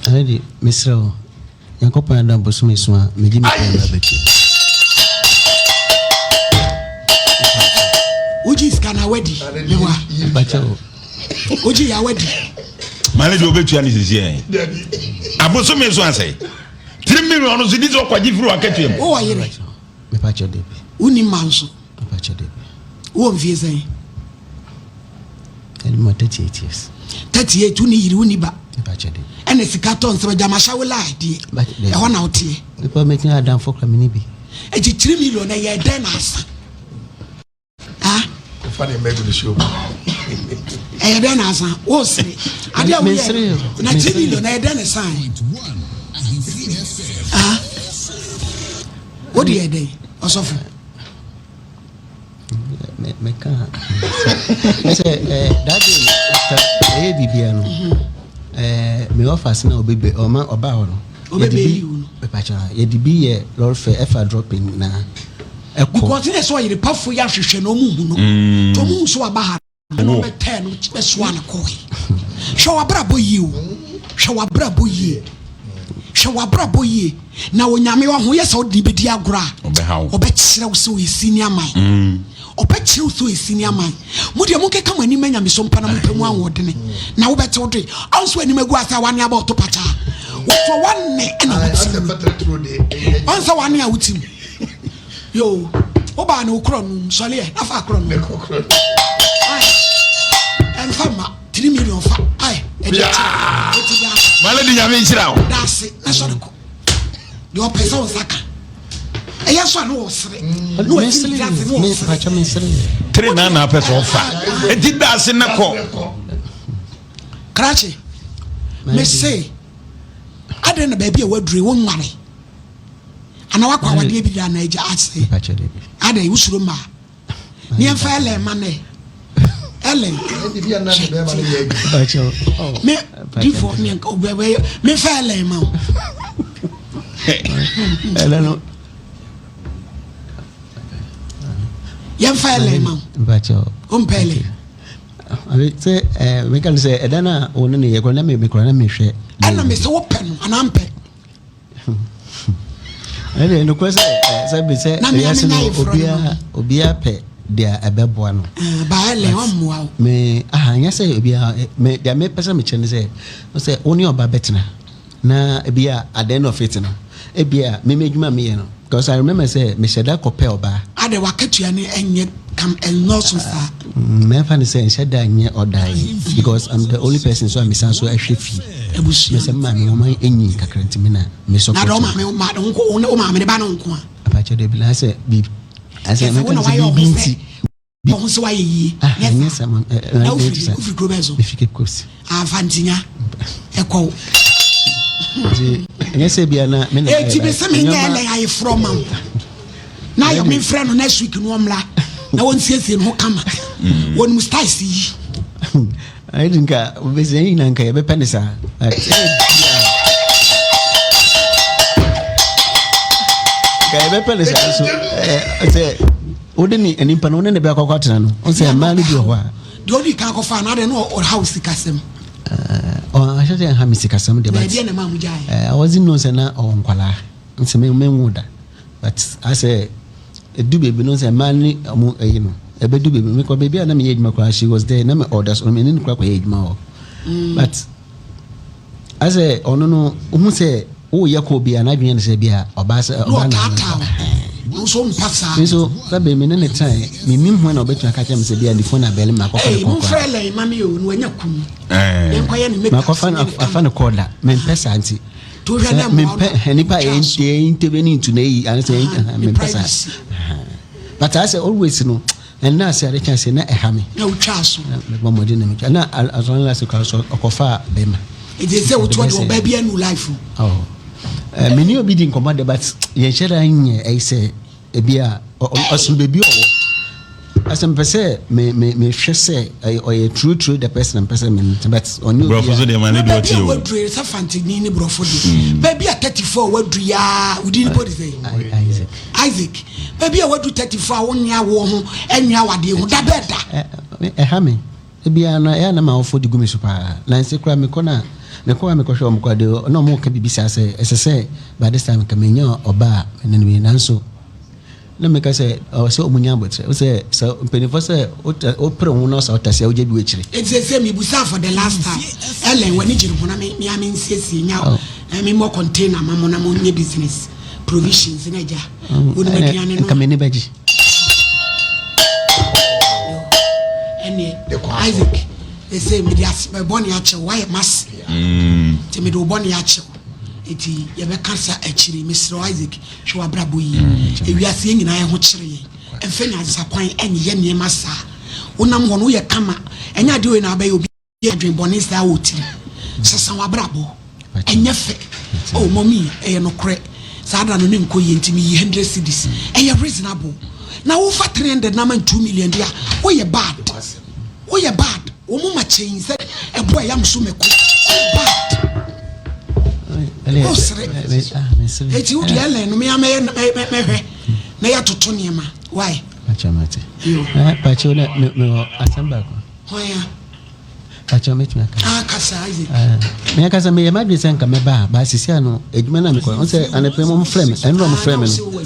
Ɛno de mesrɛ wo, Nyankopɔn adom bosome so a megye me pɛn ba bɛtua. Wogye sika na wadi mewa. Bakyɛ wo. Wogye yɛ wadi. Maame deɛ wobɛtua ne sisi ɛ. Abosome so asɛe. 3 million no so di sɛ ɔkwagye firi wakatua mu. Wowɔ yere. Mepakyɛ debi. Wonni mma nso. Mepakyɛ debi. Wowɔ mfie sɛn? Ɛnum 38 years. 38 wonni yere wonni ba. Mepakyɛ debi. Ɛna sika tɔ nsɛm agyamahyɛ wo lie deɛ. Ɛhɔ na woteɛ. Nipa mɛtumi adamfo kora me ne bi. Ɛgye 3 million ɛyɛ dɛn na asa? Fa ne mma gu ne so. Ɛyɛ dɛn na asa? Wosere. Adeɛ a woyɛ na 3 million ɛyɛ dɛn na san? Ah, wode yɛ dɛn ɔsɔfo? Mɛka sɛ that day after ɛyɛ biribia no, me ɔfa na ɔbɛbɛ ɔma ɔba hɔ no. Ɔbɛbɛ yi wo no. Mepakyɛ, yɛde bi yɛ lorry fare ɛfa dropping na ɛkɔ. Because ne sɛ ɔyere pafo yi ahwehwɛ na ɔmu hu no. Nti ɔmu hu so waba ha na ɔbɛtɛɛ no bɛsoa no kɔe. Hwɛ w'abrabɔ yie o. Hwɛ w'abrabɔ yie. Hwɛ w'abrabɔ yie. Na Onyame ɔho yɛ sɛ wode ne bɛdi agorɔ a, ɔbɛkyerɛ wo sɛ ɔyɛ senior man. Ɔbɛkyerɛ wo sɛ ɔyɛ senior man. Mo deɛ monkeka mo anim ma nyamesom pa na mompɛ mu ahoɔdene na wobɛte wo doe. Ɔnso anim agu ase a wane aba ɔto pakyaa. Wɔtɔ wane ɛna wotim. Ɔnsɛ wane a wotim. Yo, wobaa ne wo korɔ nom sɔle ɛ na fa korɔ nom. Ɛmfa ma 3 million fa. Ai, ɛde kyɛ. Ɛti da. Malady Nyame nhyira wo. Da ase na sɔre kɔ. Deɛ ɔpɛ sɛ wo nsa ka. Ɛyɛ so a na wɔsere. Na wɔsi ne ase na wɔsere. Three na na apɛ sɛ ɔfa. Eti da ase na kɔ. Krakye, mese adɛn na baabi a wadure wo nware anaa wakɔ awadeɛ bi da anaa agya ase adɛn wosuro mmaa ne yɛmfa Ellen ma nɛ Ellen me difo ne memfa Ellen ma wo. Ellen no yɛmfa Ellen ma wo, wompɛ Ellen? Sɛ meka no sɛ ɛda no a wo ne no yɛ kora na mekora na mehwɛ. Ɛna me sɛ wopɛ no anaa mpɛ? Ɛne nokorɛ sɛ sɛ bi sɛ ɛyɛse no obiara obiara pɛ deɛ ɛbɛboa no. Me aha nyɛ sɛ obiara me deɛ mepɛ sɛ mekyerɛ ne sɛ wo ne ɔba bɛtena na ebi a at the end of it no ebi a me me adwuma meyɛ no, because I remember sɛ mehyɛ da kɔpɛ ɔbaa. Ade wakatua ne ɛnyɛ kam ɛnɔɔso saa. Mɛmfa ne sɛ nhyɛ da nyɛ ɔda yi because I'm the only person so a mesan so ɛhwɛ fie. Abusua. Mesɛ maame wɔn enyi kakra nti me na me support. Na de ɔmaame ma nko wo maame ne ba no nko a. Apakyɛ de bi na sɛ bi asɛ mɛka ne sɛ biribi nti. Ɔho sɛ wayɛ yie. Nyɛ sɛ ma na wofiri wofiri kuro bɛn so? Mefi Cape Coast. Afa ntinya ɛkɔw. Nti ɛnyɛ sɛ bia na me na. Eti me sɛ menyɛ ɛlɛn ayeforɔ ma wo. Na ayɛ memfrɛ no next week no ɔmmra na wɔnsiesie ne ho kama. Wɔnim styles yi. Ayɛ di nka wobɛsi ɛyi na nka yɛbɛpɛ ne saa. Nka yɛbɛpɛ ne saa nso sɛ wode ne nipa no wone ne bɛkɔ akɔtena no wo sɛ mmaa no bi wɔ hɔ a. Deɛ ɔde kan akɔfa no adeɛ no ɔha wo sikasɛm. Ɔhyɛ sɛ ɛha me sikasɛm deɛ, but ɛdeɛ na ɛma mo gyae. I wasn't known sɛ na ɔwɔ nkwalaa nti me menwo da, but asɛ ɛdu baabi no sɛ mmaa ne ɔmo ɛyi no ɛbɛdu baabi mekɔ baabi a na meyɛ adwuma koraa, she was there na me ɔda so me ne no koraa kɔyɛ adwuma hɔ, but asɛ ɔno no wohu sɛ woyɛ kɔ bi a n'adwene ne sɛ bi a ɔbaa sɛ ɔbaa na ɔtaataa wo nso mpa saa. Me nso sɛbe me ne ne tenae menim ho na ɔbɛtumi aka kyerɛ me sɛ bi a ne phone abɛle me akɔfa ne Ee kɔ momfrɛ koraa. Ellen ma me o na wanya kum yɛnkɔyɛ ne makeup makɔfa no ne ne afa kama no kɔɔ da mempɛ saa nti nti wohwɛ sɛ na mmoa wo mempɛ na nipa a wotwa so. yɛ intervene into na eyi anasɛ Aha, ne mempɛ saa privacy. but asɛ always no. Ɛnna ase ade kyɛn ase na ɛha me. Na wotwaa so. Na mebɔ mmɔden na metwa. Na asɔre no ase koraa so ɔkɔfaa bɛrima. Nti sɛ wotoa deɛ ɔbaa bi anu life o. Oh. Eh, me ne obi di nkɔmmɔ de but yɛnhyɛ da nyɛ ɛyi sɛ ebi a ɔsono baabi ɔwɔ. Asɛ mepɛ sɛ me me mehwɛ sɛ ɛyɛ ɔyɛ true true the person mpɛ sɛ me no but ɔnyɛ obi a. Borɔfo so deɛ ma ne deɛ ɔte o. Baabi a waduru sɛ fantini ne borɔfo deɛ. Baabi a 34 waduru yaa wodi nipa de sɛ. Isaac. Isaac, baabi a wadu 34 a wonwe awoɔ ho nwe awadeɛ ho, da bɛɛ da? Ɛha me. Ebiara no, ɛyɛ a na m'awofo de gu me so paa. Nanse koraa mekɔ no a, mekɔ a mekɔhwɛ wɔn koraa de, na wɔka biribi saa sɛ, ɛsɛ sɛ by this time nka menya ɔba a me ne no bɛyɛ. Nanso na meka sɛ, ɛwɔ sɛ wɔnya aboterɛ. Wo sɛ, sɛ mpanimfoɔ sɛ wopere wo ho na sɛ wotase a, wogya bi wɔ akyire. Enti seesei mebusaa for the last time, Ellen, w'ani gye ne ho na me me ara mensiesie nya, memmɔ container ma mo na monyɛ business. Provisions na agya wonim aduane no. Nka m'ani bɛgye. Ɛneɛ Isaac ɛsɛ mede bɔne akyɛw woayɛ mase nti mede wo bɔne akyɛw nti yɛbɛka sa akyiri mesrɛ Isaac hwɛ w'abrabɔ yie ewiase yɛn nyinaa yɛ ho kyerɛ yɛn ɛmfa nyansa kwan ɛnyɛ nneɛma saa wonam hɔ no woyɛ kama ɛnyɛ adeɛ wei na abɛyɛ obi Yɛ adwen bɔne saa wɔ tirim. Sesa w'abrabɔ. Ɛnyɛ fɛ. Oh mommy ɛyɛ nokorɛ saa da no ne nkɔ yie nti meyi hundred cedis. Ɛyɛ reasonable. Na wofa 300 na ama no 2 million deɛ a woyɛ bad. Woyɛ bad. Wɔn moma kyɛn sɛ ɛbo a ɛyam so mako. Woyɛ bad. Wosere. Eti wo deɛ Ellen no me ara mɛyɛ mɛhwɛ na yɛatoto nneɛma. Why? Pakyɛ mate. Pakyɛ na mewɔ asɛm baako. Hwan a? Pakyɛ mɛtumi aka. Ah, kasa Isaac. Ah, me ankasa meyɛ m'adwene sɛ nka mɛba a, baa sisi ano adwuma no a mekɔ no, sɛ anɔpɛ mu ɔmfrɛ me, ɛnora ɔmfrɛ me no.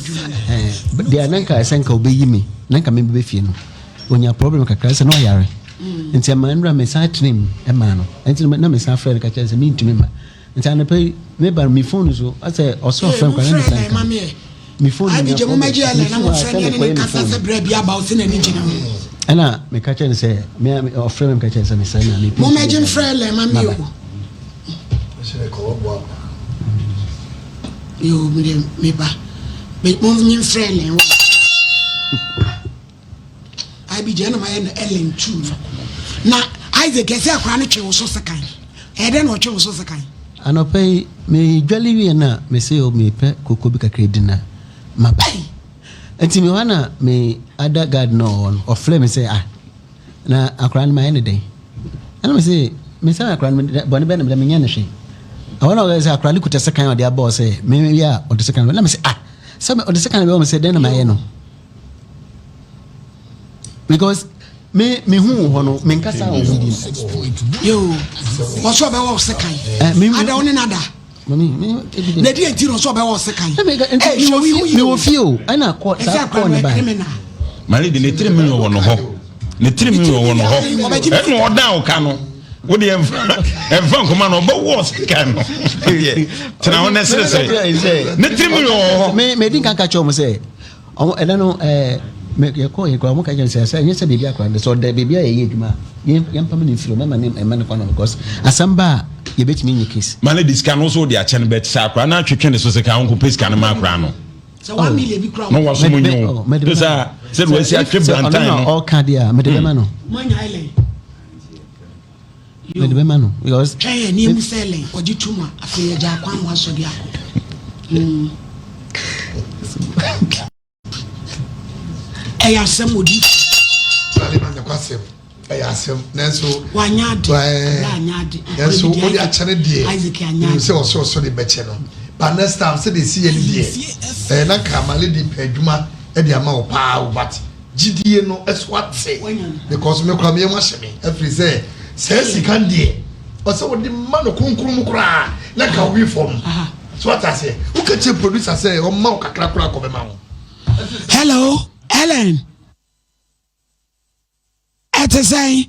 Eh, deɛ na nka sɛ nka ɔbɛyi me, na nka mebɛbɛ fie no. Ɔnya problem kakra sɛ na ɔyare. Mm. Nti ɛma ɛnora mesan tenam ɛmaa no. Nti na mesan frɛ no ka kyerɛ sɛ mentumi mma. Nti anɔpa yi meba no me phone so asɛ ɔsɛ ɔfrɛ me koraa na mesan nka. Me phone nya problem. Me phone asɛ mekɔyɛ me phone. Ɛna meka kyerɛ no sɛ me ɔfrɛ me meka kyerɛ no sɛ mesrɛ no a mepɛ. Mommɛgye mfrɛ lɛ ma me o. Yo, mede meba. Monye mfrɛ lɛ wa. IBJ ɛna mayɛ no Ellen too no. Na Isaac ɛsɛ akora no twe wo so sekan. Ɛyɛ dɛn na ɔtwe wo so sekan? Anɔpa yi medwale wie na mese o mepɛ koko bi kakra di na maba. Nti me hɔ na me ada guard na ɔwɔ no ɔfrɛ me sɛ ah na akora no mayɛ ne dɛn? Ɛna me se me sɛ akora no bɔne bɛn na mede menyɛ no hwee. Ɛhɔ na ɔyɛ sɛ akora no kuta sekan a ɔde abɔɔ sɛ me yɛ a ɔde sekan na me se ah sɛ ɔde sekan bɛwɔ me sɛ dɛn na mayɛ no? because me me hu wɔ hɔ no me nkasa wɔ ho bi. yoo wɔsɔ ɔbɛ wɔ ɔsɛ kan eh, ada ɔne nada na ɛdi eti na ɔsɔ ɔbɛ wɔ ɔsɛ kan eh, mi wɔ fie o ɛna kɔ saa kɔɔ ne ba. mali de ne tiri mi wɔ no hɔ ne tiri mi wɔ no hɔ ɛna ɔda ɔka no wo deɛ ɛmfa nkɔma no ɔbɛwɔ ɔsɛ kan no tena hɔ na ɛseresere ne tiri mi wɔ hɔ. mɛ di nkan ka kyerɛ wɔn sɛ. Ɔmo ɛda no ɛɛ mɛ yɛkɔɔ yɛ koraa ɔmo ka kyerɛ no sɛ sɛ ɛnyɛ sɛ beebi akora no sɛ ɔda beebi a yɛyɛ adwuma a yɛn yɛmpam no mfiri hɔ mɛma ne ɛma no kwan because asɛm ba a yɛbɛtumi nye case. Ma no de sika no so de akyɛ no bɛt sɛ akora no atwetwe ne so sɛ ka wo nkɔpɛ sika no ma akora no. Sɛ one million bi kura na wasom nye wo te sɛ sɛ de wasi atwe brantan no. Sɛ ɔno na ɔka deɛ a mede bɛma no. Moanya Ellen. Mede bɛma no because. Twɛn yɛn ni emu sɛ Ellen ɔgye tum a afei yɛgya akwan mu asɔ de akɔ. Mm. Ɛyɛ asɛm odi. Sale ma nyɛ asɛm ɛyɛ asɛm nanso. Wanya ade ɛɛ anya ade. Nanso o de akyɛ ne deɛ. Isaac anya ade. Sɛ ɔsɛ ɔsɔ de bɛkyɛ no but next time sɛ de esi yɛ ne deɛ ɛɛ na nka ama lady pɛ adwuma ɛde ama wo paa o but. Gyidie no so ate because me koraa me yam ahyɛ me afiri sɛ saa sika no deɛ ɔsɛ wɔde ma no kronkron mu koraa na ka wowe fam so ate aseɛ woka kyerɛ producer sɛ ɔma wo kakra koraa kɔ bɛma wo. Hello Ellen ɛte sɛn?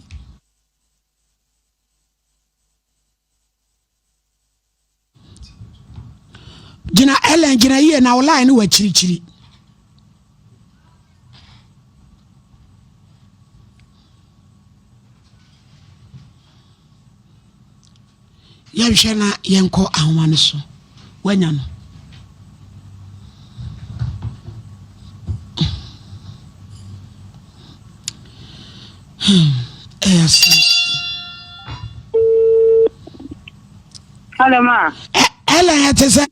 Gyina Ellen gyina yie na wo line no wɔ akyirikyiri. Yɛnhwɛ na yɛnkɔ ahoma no so. Wanya no. Hmm, ɛyɛ asɛm. Hello, ma. Ellen, ɛte sɛ.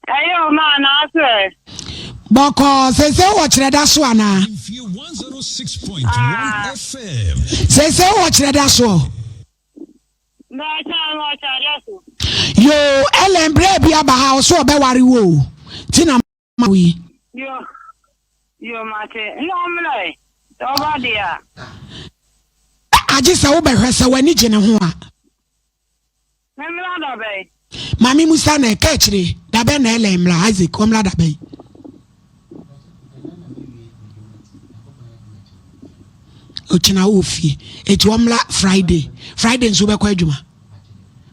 Ɛyɛ o ma anaasɛ. Bɔkɔɔ, sese wɔ kyerɛ da so anaa? Ah. Sese wɔ kyerɛ da soɔ. Yoo Ellen berɛ bi aba ha ɔso ɔbɛware wo o nti na ma wo yi. Yo yo mate na ɔmmrɛ sɛ ɔba deɛ a. Agye sɛ wobɛhwɛ sɛ w'ani gye ne ho a. Memmra da bɛn? Maame Musa na ɛka akyire da bɛn na Ellen mmra Isaac ɔmmra da bɛn? Okyena wɔ fie eti ɔmmra Friday Friday nso wobɛkɔ adwuma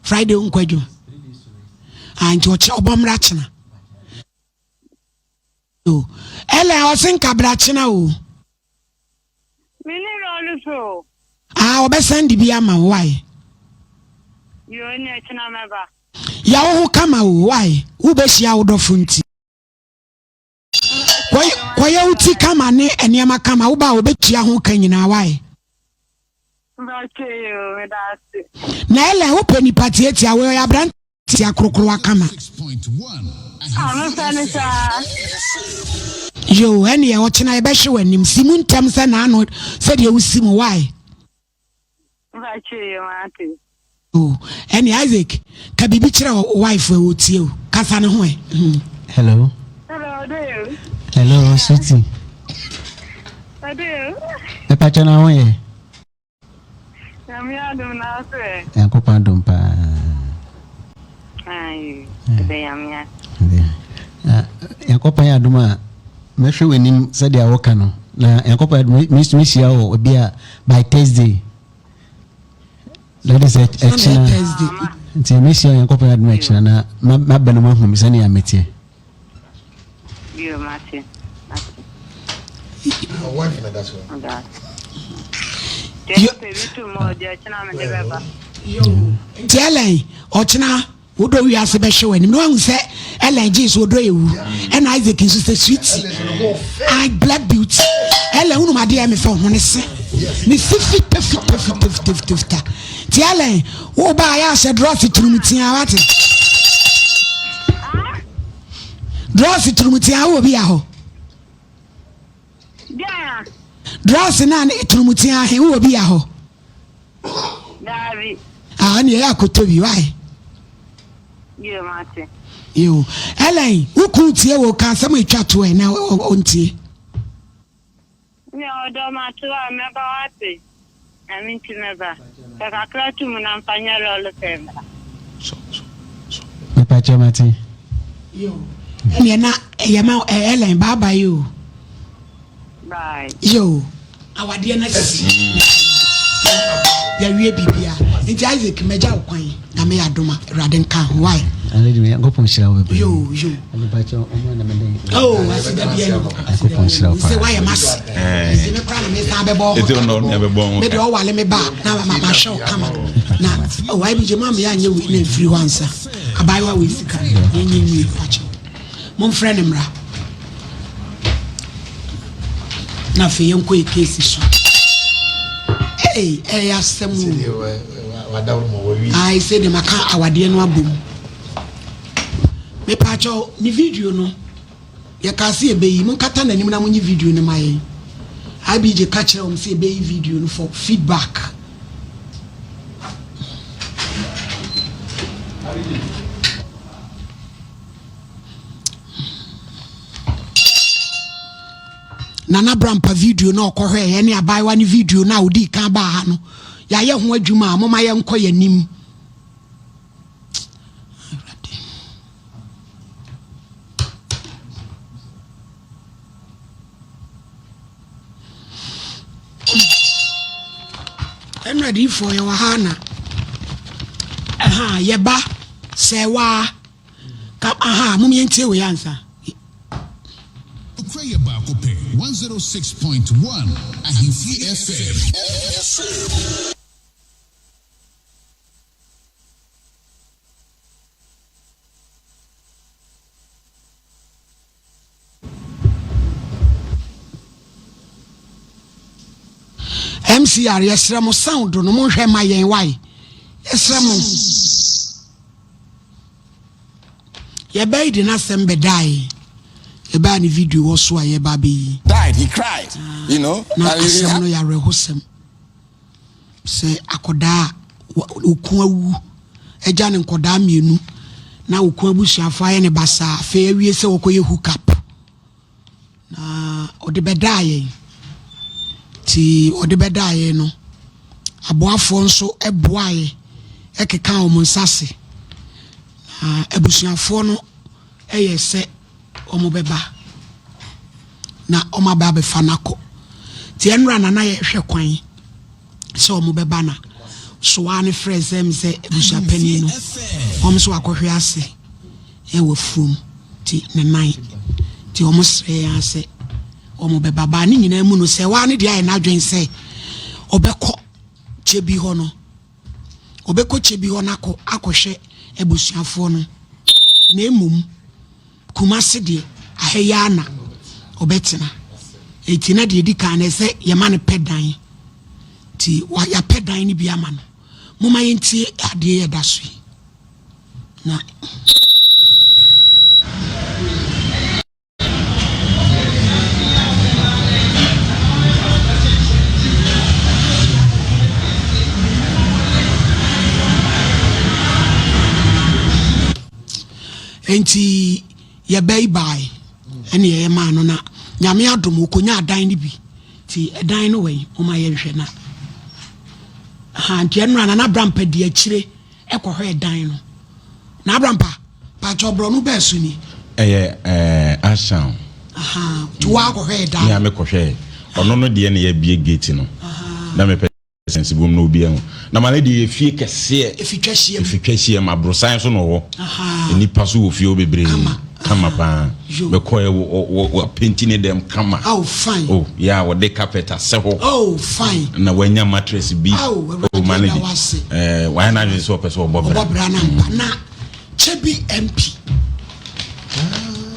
Friday wonkɔ adwuma ah nti ɔkyɛ ɔbɔ mmra kyena o Ellen ɔse nka bra kyena o. Mene lɔɔre so o. Ah ɔbɛsan de bi ama wo why. Yoo ɛneɛ kyena mɛba. Yɛ wo ho kama o why wobɛhyia wo dɔfo nti. Kɔyɛ wo ti kama ne nneɛma kama wo ba a wɔbɛtua ho ka nyinaa wae. Na ɛlɛ wopɛ nipa tiatia wei ɔyɛ aberante akorokorowa kama. Yoo ɛneɛ ɔkyena yɛbɛhwe w'anim si mu ntɛm sɛ naano sɛdeɛ wosi mu wae. Oh, ɛne Isaac, ka biribi kyerɛ wo wife ɛ ɔtie o. Kasa ne ho ɛ. Hmm. Hello. Hello, Dave. Hello, sweetie. Dave. Mepa kyɛ na ho yɛ. Nyame adom na ase ɛ. Nyankopɔn adom paa. Ayi, ɛbɛ nyame ase. Nyankopɔn yɛ adom a mɛhwɛ w'anim sɛdeɛ woka no na Nyankopɔn adom mehyia wɔ ebi a by Thursday. That is ɛkyina nti mehyia Nyankopɔn yɛ adom ɛkyina na mabɛ no mahu me sɛnea meteɛ. Yo, mate, mate. Nti Ellen ɔkyena wodɔ wiase bɛhwɛ w'anim na wahu sɛ Ellen gyee so ɔdɔ ewu ɛna Isaac nso sɛ sweet I black beauty Ellen wonum adeɛ ɛmɛ fɛ ho ne se ne si fita fita fita fita fita fita nti Ellen wo ba ayɛ ahyɛ drɔs turum tia wate drɔs turum tia wɔ bi ahɔ. Drɔs na ne turum tia he wɔ bi ahɔ. Daabi. Ah, ɛne ɛyɛ akoto bi, why? Yo, mate. Yo, Ellen, wo kun tie wo ka asɛm a etwa to ɛ na ɔntie. Ne ɔdɔ mate wa mɛba wate. Nyame nti mɛba. Sɛ kakra to mu na mfa nyɛ lɔɔre fɛ mmra. Mepakyɛ mate. Yo, ɛneɛ na ɛyɛ ma Ellen, bye bye o. Bye. Yo, awadeɛ no asi. Yɛawie biribia. Nti Isaac mɛgya wo kwan. Nyame yɛ adom a, Awurade nka ho. Why? Already me Nyankopɔn hyira wo bebree. Yo, yo. Mepakyɛ ɔmo na mede. Oh, aseda bia ni hɔ. Nyankopɔn hyira wo paa. Sɛ wayɛ mase. Nti me kora na me san bɛbɔ ho. Eti ɔno na ɛbɛbɔ ho. Me de ɔwale me ba na ma ma hwɛ wo kama. Na oh, IBJ ma me anyɛ wei na mfiri hɔ ansa. Abaayewa wei sika. Yɛnyɛ nwie pakyɛ. Momfrɛ no mmra. Na afei yɛnkɔ yɛ keesi so. Ee, ɛyɛ asɛm o. Ayi sɛ deɛ maka awadeɛ no abom. Mepaakyɛw ne video no yɛkaa sɛ yɛbɛyi monkata n'anim na monyi video no ma yɛn. IBJ ka kyerɛ wɔn sɛ yɛbɛyi video no for feedback. Nana Brampa video no a ɔkɔhwɛeɛ ne abaayewa no video no a ɔdii kan baa ha no, yɛayɛ ho adwuma a moma yɛnkɔ yɛn anim. Awurade. Ɛnna adiyifoɔ yɛwɔ ha na ɛha yɛba sɛ waa. Ka aha mom yɛntie wei ansa. Nokorɛ yɛ baako pɛ, 106.1 Ahemfie FM. MCR yɛsrɛ mo sound no monhwɛ ma yɛn wae yɛsrɛ mo. Yɛbɛyi de n'asɛm bɛdae yɛbaa ne video wɔ so a yɛba abɛyi. Died, he cried, you know. Na asɛm no yɛ awerɛhosɛm sɛ akɔdaa a ɔku awu agya ne nkɔdaa mmienu na ɔku abusuafo ayɛ ne basaa afei awie sɛ wɔkɔyɛ hook up. Na ɔde bɛdaa yɛn. Nti ɔde bɛdaa yɛn no, aboafoɔ nso boaeɛ ɛkekaa wɔn nsa ase. Na abusuafoɔ no yɛ sɛ wɔn bɛba na wɔn aba abɛfa no akɔ. Nti ɛnora na na yɛhwɛ kwan sɛ wɔn bɛba na soa no frɛ sɛ m sɛ abusuapanin no wɔn nso akɔhwe ase. wɔ afuom nti ne nan nti wɔn srɛ yɛn ara sɛ wɔn bɛba baa ne nyinaa mu no sɛ waa ne deɛ ayɛ n'adwene sɛ ɔbɛkɔ kyɛ bi hɔ no ɔbɛkɔ kyɛ bi hɔ no akɔ akɔhwɛ abusuafoɔ no na mmom Kumase deɛ aha yi ara na ɔbɛtena eti na deɛ edi kan no ɛsɛ yɛma no pɛ dan nti yɛapɛ dan no bi ama no moma yɛntie adeɛ yɛ da so yi. Na. Nti yɛbɛyi bae ɛne yɛyɛ maa no na nyame adom ɔkɔnya adan no bi nti ɛdan no wɔ yi ɔma yɛnhwɛ na ha nti ɛnora na nabrampa di akyire kɔhwɛɛ dan no. Na Abrampa, pakyɛ borɔno bɛɛ so ni? Ɛyɛ ɛɛ Ashan. Ahaa, nti waa kɔhwɛɛ dan no? Me a me kɔhwɛɛ. Ɔno no deɛ na yɛabie gate no. Na mepɛ sɛ nsibom na obi ahu. Na ma ne deɛ yɛ fie kɛseɛ. Efitwa hyiam. Efitwa hyiam, aborosan so na ɔwɔ. Ahaa. Nnipa so wɔ fie hɔ bebree. Kama. Kama paa. Yo. Mekɔɛ wɔ wɔ wɔ painti ne dɛm kama. Oh fine. Oh yeah, wɔde carpet asɛ hɔ. Oh fine. Na wanya mattress bi. Oh, Awurade oh, ma ne yɛda de. wo ase. Eh, wayɛ n'adwene sɛ ɔpɛ sɛ ɔbɔ bra. Ɔbɔ bra na mpa. Na Kyebi MP.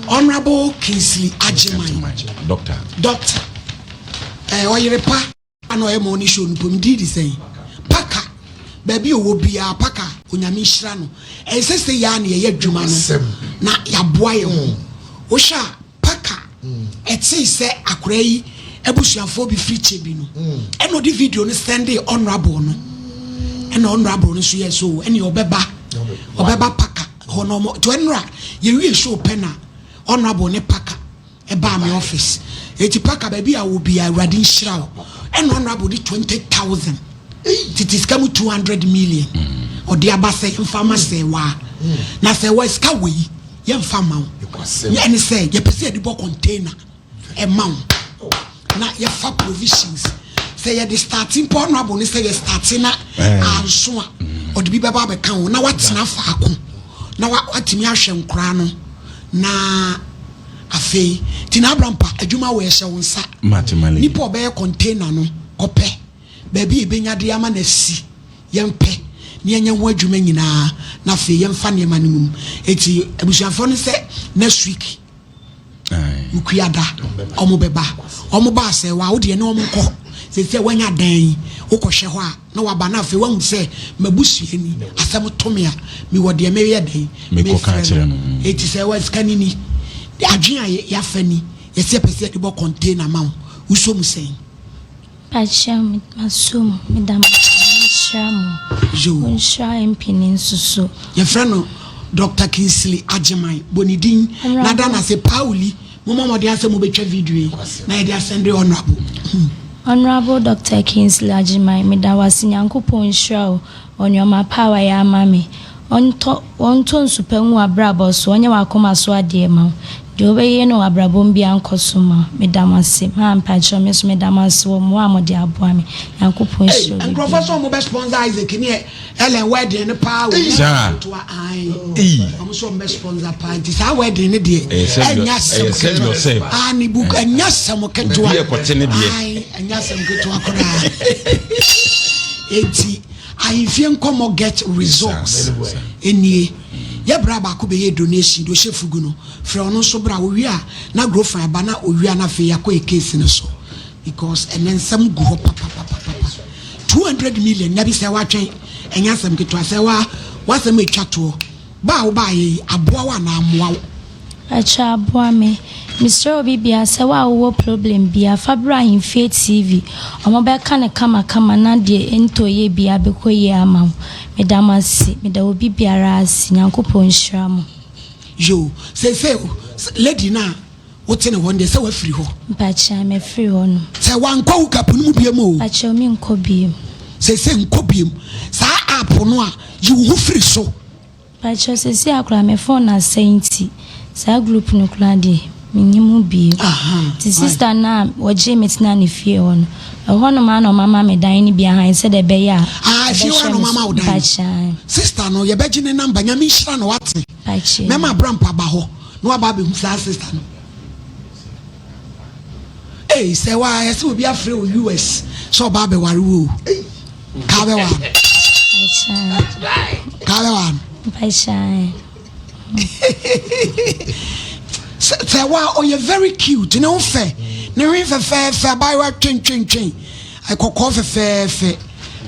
Honorable Kingsley Agyeman. Agyeman, Doctor. Doctor. Eh, ɔyere pa. Ana ɔyɛ morning show no mpo me din de sɛn? Paka baabi ɔwɔ biara paka onyame nhyira no ɛnsɛ sɛ yɛa na yɛyɛ adwuma no na yɛaboa yɛn ho wohwɛ a paka ɛtee sɛ akora yi abusuafoɔ bi firi kyɛ bi no ɛna ɔde video no sɛnde honorable no ɛna honorable no nso yɛ so ɛne ɔbɛba ɔbɛba paka hɔ no ɔmo to ɛnora yɛwie show pɛ na honorable ne paka Ɛbaa me office. Eti Parker baabi a wɔ biara Awurade nhyira wo. Ɛna honourable de 20,000 tete sika mu 200 million ɔde aba sɛ yɛmfa ma sɛɛwaa. Na sɛɛwaa sika wɔ yi yɛmfa ma wo. Ɛne sɛ yɛpɛ sɛ yɛde bɔ container ɛma wo na yɛfa provisions sɛ yɛde starte mpo honourable ne sɛ yɛ starte na anso a ɔde bi bɛba abɛka ho na watena faako na watumi ahwɛ nkoraa no na Afei, nti na Abrampa, adwuma wei ɛhyɛ wo nsa. Mate my lady. Nipa ɔbɛyɛ container no, kɔpɛ baabi a yɛbɛnya de ama no asi. Yɛmpɛ na yɛnyɛ ho adwuma nyinaa na afei yɛmfa nneɛma no mmom. Enti abusuafoɔ no sɛ next week, Wukuada, wɔn bɛba. Wɔn ba a sɛ wa wo deɛ ne wɔn nkɔ. Seesei woanya dan yi, wokɔhwɛ hɔ a, na waba na afei wahu sɛ m'abusua ni, asɛm to me a, mewɔ deɛ meyɛ dɛn? Mefrɛ no. Enti sɛ wa sika no ni, adwene a yɛafa ni, yɛsɛ yɛpɛ sɛ yɛde bɔ container ma wo, wosɔ mu sɛn? Pakyɛ masɔ mu, meda mo ase, Nyame nhyira mo. Yoo. Monhyira MP no nso so. Yɛfrɛ no Doctor Kingsley Agyeman, bɔ ne din na da no ase, Pauli. Mommɔ mmɔden ara sɛ mobɛtwa video yi na yɛde asɛnde Honourable. Honourable Doctor Kingsley Agyemang meda wo ase Nyankopɔn nhyira wo wɔ nnoɔma pa a wayɛ ama me. Ɔntɔ ɔntɔ nsu pa ngu w'abrabɔ so ɔnyɛ w'akoma so adeɛ ma wo. Deɛ wobɛyɛ no wɔ abrabɔ mu biara nkɔ so mma wo. Meda mo ase. Maa mpakyɛw me nso meda mo ase wɔ mmoa a mode aboa me. Nyankopɔn Ei, nhyira obi nkurɔfoɔ biara. sɛ wɔn bɛ sponsor Isaac ne Ellen wedding no paa o. Saa. Ketewa ae. Ei. Wɔn sɛ wɔn bɛ sponsor paa nti saa wedding no deɛ. Ɛyɛ serve Ɛnyɛ your- asɛm ɛyɛ serve ketewa. yourself. Ah, ne book ɛnyɛ asɛm ketewa. Obi ɛkɔte ne deɛ. Ae, ɛnyɛ asɛm ketewa koraa. Eti ahemfie nkɔmɔ get results. Enie. Yɛ bra baako bɛyɛ donation de ɔhyɛ fugu no. Frɛ ɔno nso bra owie a na grofan aba na owie a na afei yɛakɔ yɛ case no so. Because ɛnɛ nsɛm gu hɔ papapapapa. 200 million na bi sɛ watwɛn ɛnyɛ asɛm ketewa sɛ wa wasɛm atwa toɔ ba a wobaayɛ yi aboa wo anaa amoa wo? Pakyɛ aboa me. Mesrɛ obi bia sɛ wo a wowɔ problem bia fa bra Ahemfie TV ɔmo bɛka no kama kama na deɛ ɛntɔ yie bia bɛkɔ yie ama wo. Meda mo ase meda obi biara ase Nyankopɔn nhyira mo. Yoo seesei lady no a wote ne hɔ no deɛ sɛ wafiri hɔ? Mpakyɛ mafiri hɔ nom. Sɛ wankɔ wo cup no mu biom o. Mpakyɛ menkɔ biom. Seesei nkɔ biom. Saa app no a yi wo ho firi so. Pakyɛw sesei a koraa me phone asɛe ntsi saa group no koraa deɛ menye mu bio. Ntsi sister no a wɔgyee me tsenaa ne fie hɔ no ɛhɔ nom ara na ɔmama me dan no bi ahan sɛdeɛ ɛbɛyɛ a Ah efie hɔ a ɔbɛhwɛ na me ɔmama so. wo dan no. Mpakyɛw. Sister no yɛbɛgye ne number Nyame nhyira no wate. Mpakyɛw. Mɛma Abrampa aba hɔ na waba abɛhu saa sister no. Ei sɛ wa yɛsɛ obi afrɛ wo US sɛ ɔba abɛware wo o. Kaa bɛware no. Kaa bɛware no. Sɛ wa ɔyɛ very cute ne ho fɛ ne hwen fɛfɛɛfɛ abaayewa twentwentwen kɔkɔɔ fɛfɛɛfɛ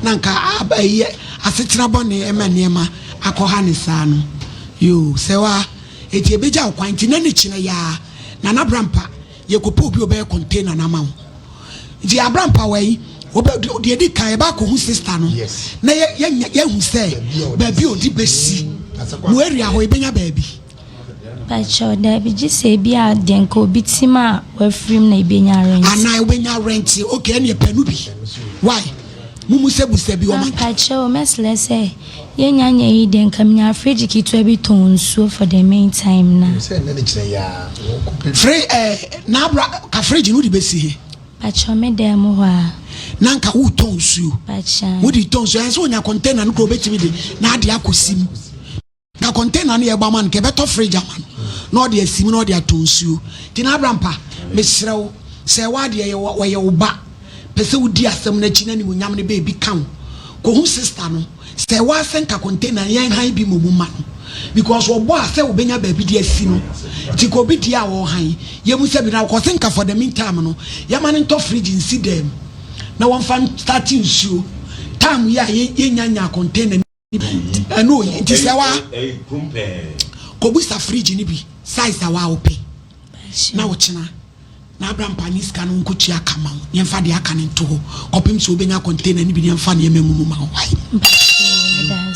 na nka ɛyɛ asetena bɔne ɛma nneɛma akɔha ne saa no yoo sɛ wa eti ebegya wo kwan nti na ne kyinɛ yaa Nana Brampa yɛkɔpɛ obi ɔbɛyɛ container no ama wo nti Abrampa wɔ yi wɔbɛ deɛ di kan yɛbɛ akɔhu sister no na yɛ yɛ yɛhu sɛ baabi a ɔde bɛsi mo area hɔ yɛbɛnya baabi. Pakyɛw daabi gye sɛ ebi a deɛ nka obi tim a wafirim na ebenya rent. Anaa wobɛnya rent okay ɛne ɛpɛ no bi why mumusabusa bi ɔma. Pakyɛw mɛsrɛ sɛ Yɛnnya nyɛ yi deɛ nka menya fridge ketewa bi tɔn nsuo for the main time na. Fri eh, na abra ka fridge no wode bɛsi he? Pakyɛw me dan mu hɔ a. Na nka wotɔn nsuo. Pakyɛw. Wode tɔn nsuo ɛnsɛ onya container no kora obɛtumi de na ade akɔsi mu. Ka container no yɛbɔ ama no ka ɛbɛtɔ fridge ama no na ɔde asi mu na ɔde atɔ nsuo. Nti na abra mpa mesrɛ wo sɛ ɛwɔ adeɛ wɔyɛ wo ba pɛ sɛ wodi asɛm no akyi na animuonyam no baabi ka wo kɔhu sister no Sɛ waa sɛ nka container no yɛn han bi mmom mma no because ɔbɔ a sɛ ɔbɛnya baabi de asi no nti ka obi deɛ a ɔhan yɛ mu sɛ bi na ɔkɔ se nka for the mean time no yɛma no ntɔ fridge nsi dan mu na wɔmfa start nsuo time yi a yɛnya nya container no bi ɛno oyi nti sɛ waa kɔbusa fridge no bi size a waa wopɛ na ɔkyena Na Abraham paa ne sika no nkotua ka ma wo, na yɛmfa deɛ aka no nto hɔ kɔpem sɛ wobɛnya container no bi na yɛmfa nneɛma ngu mu ma wo. Wai?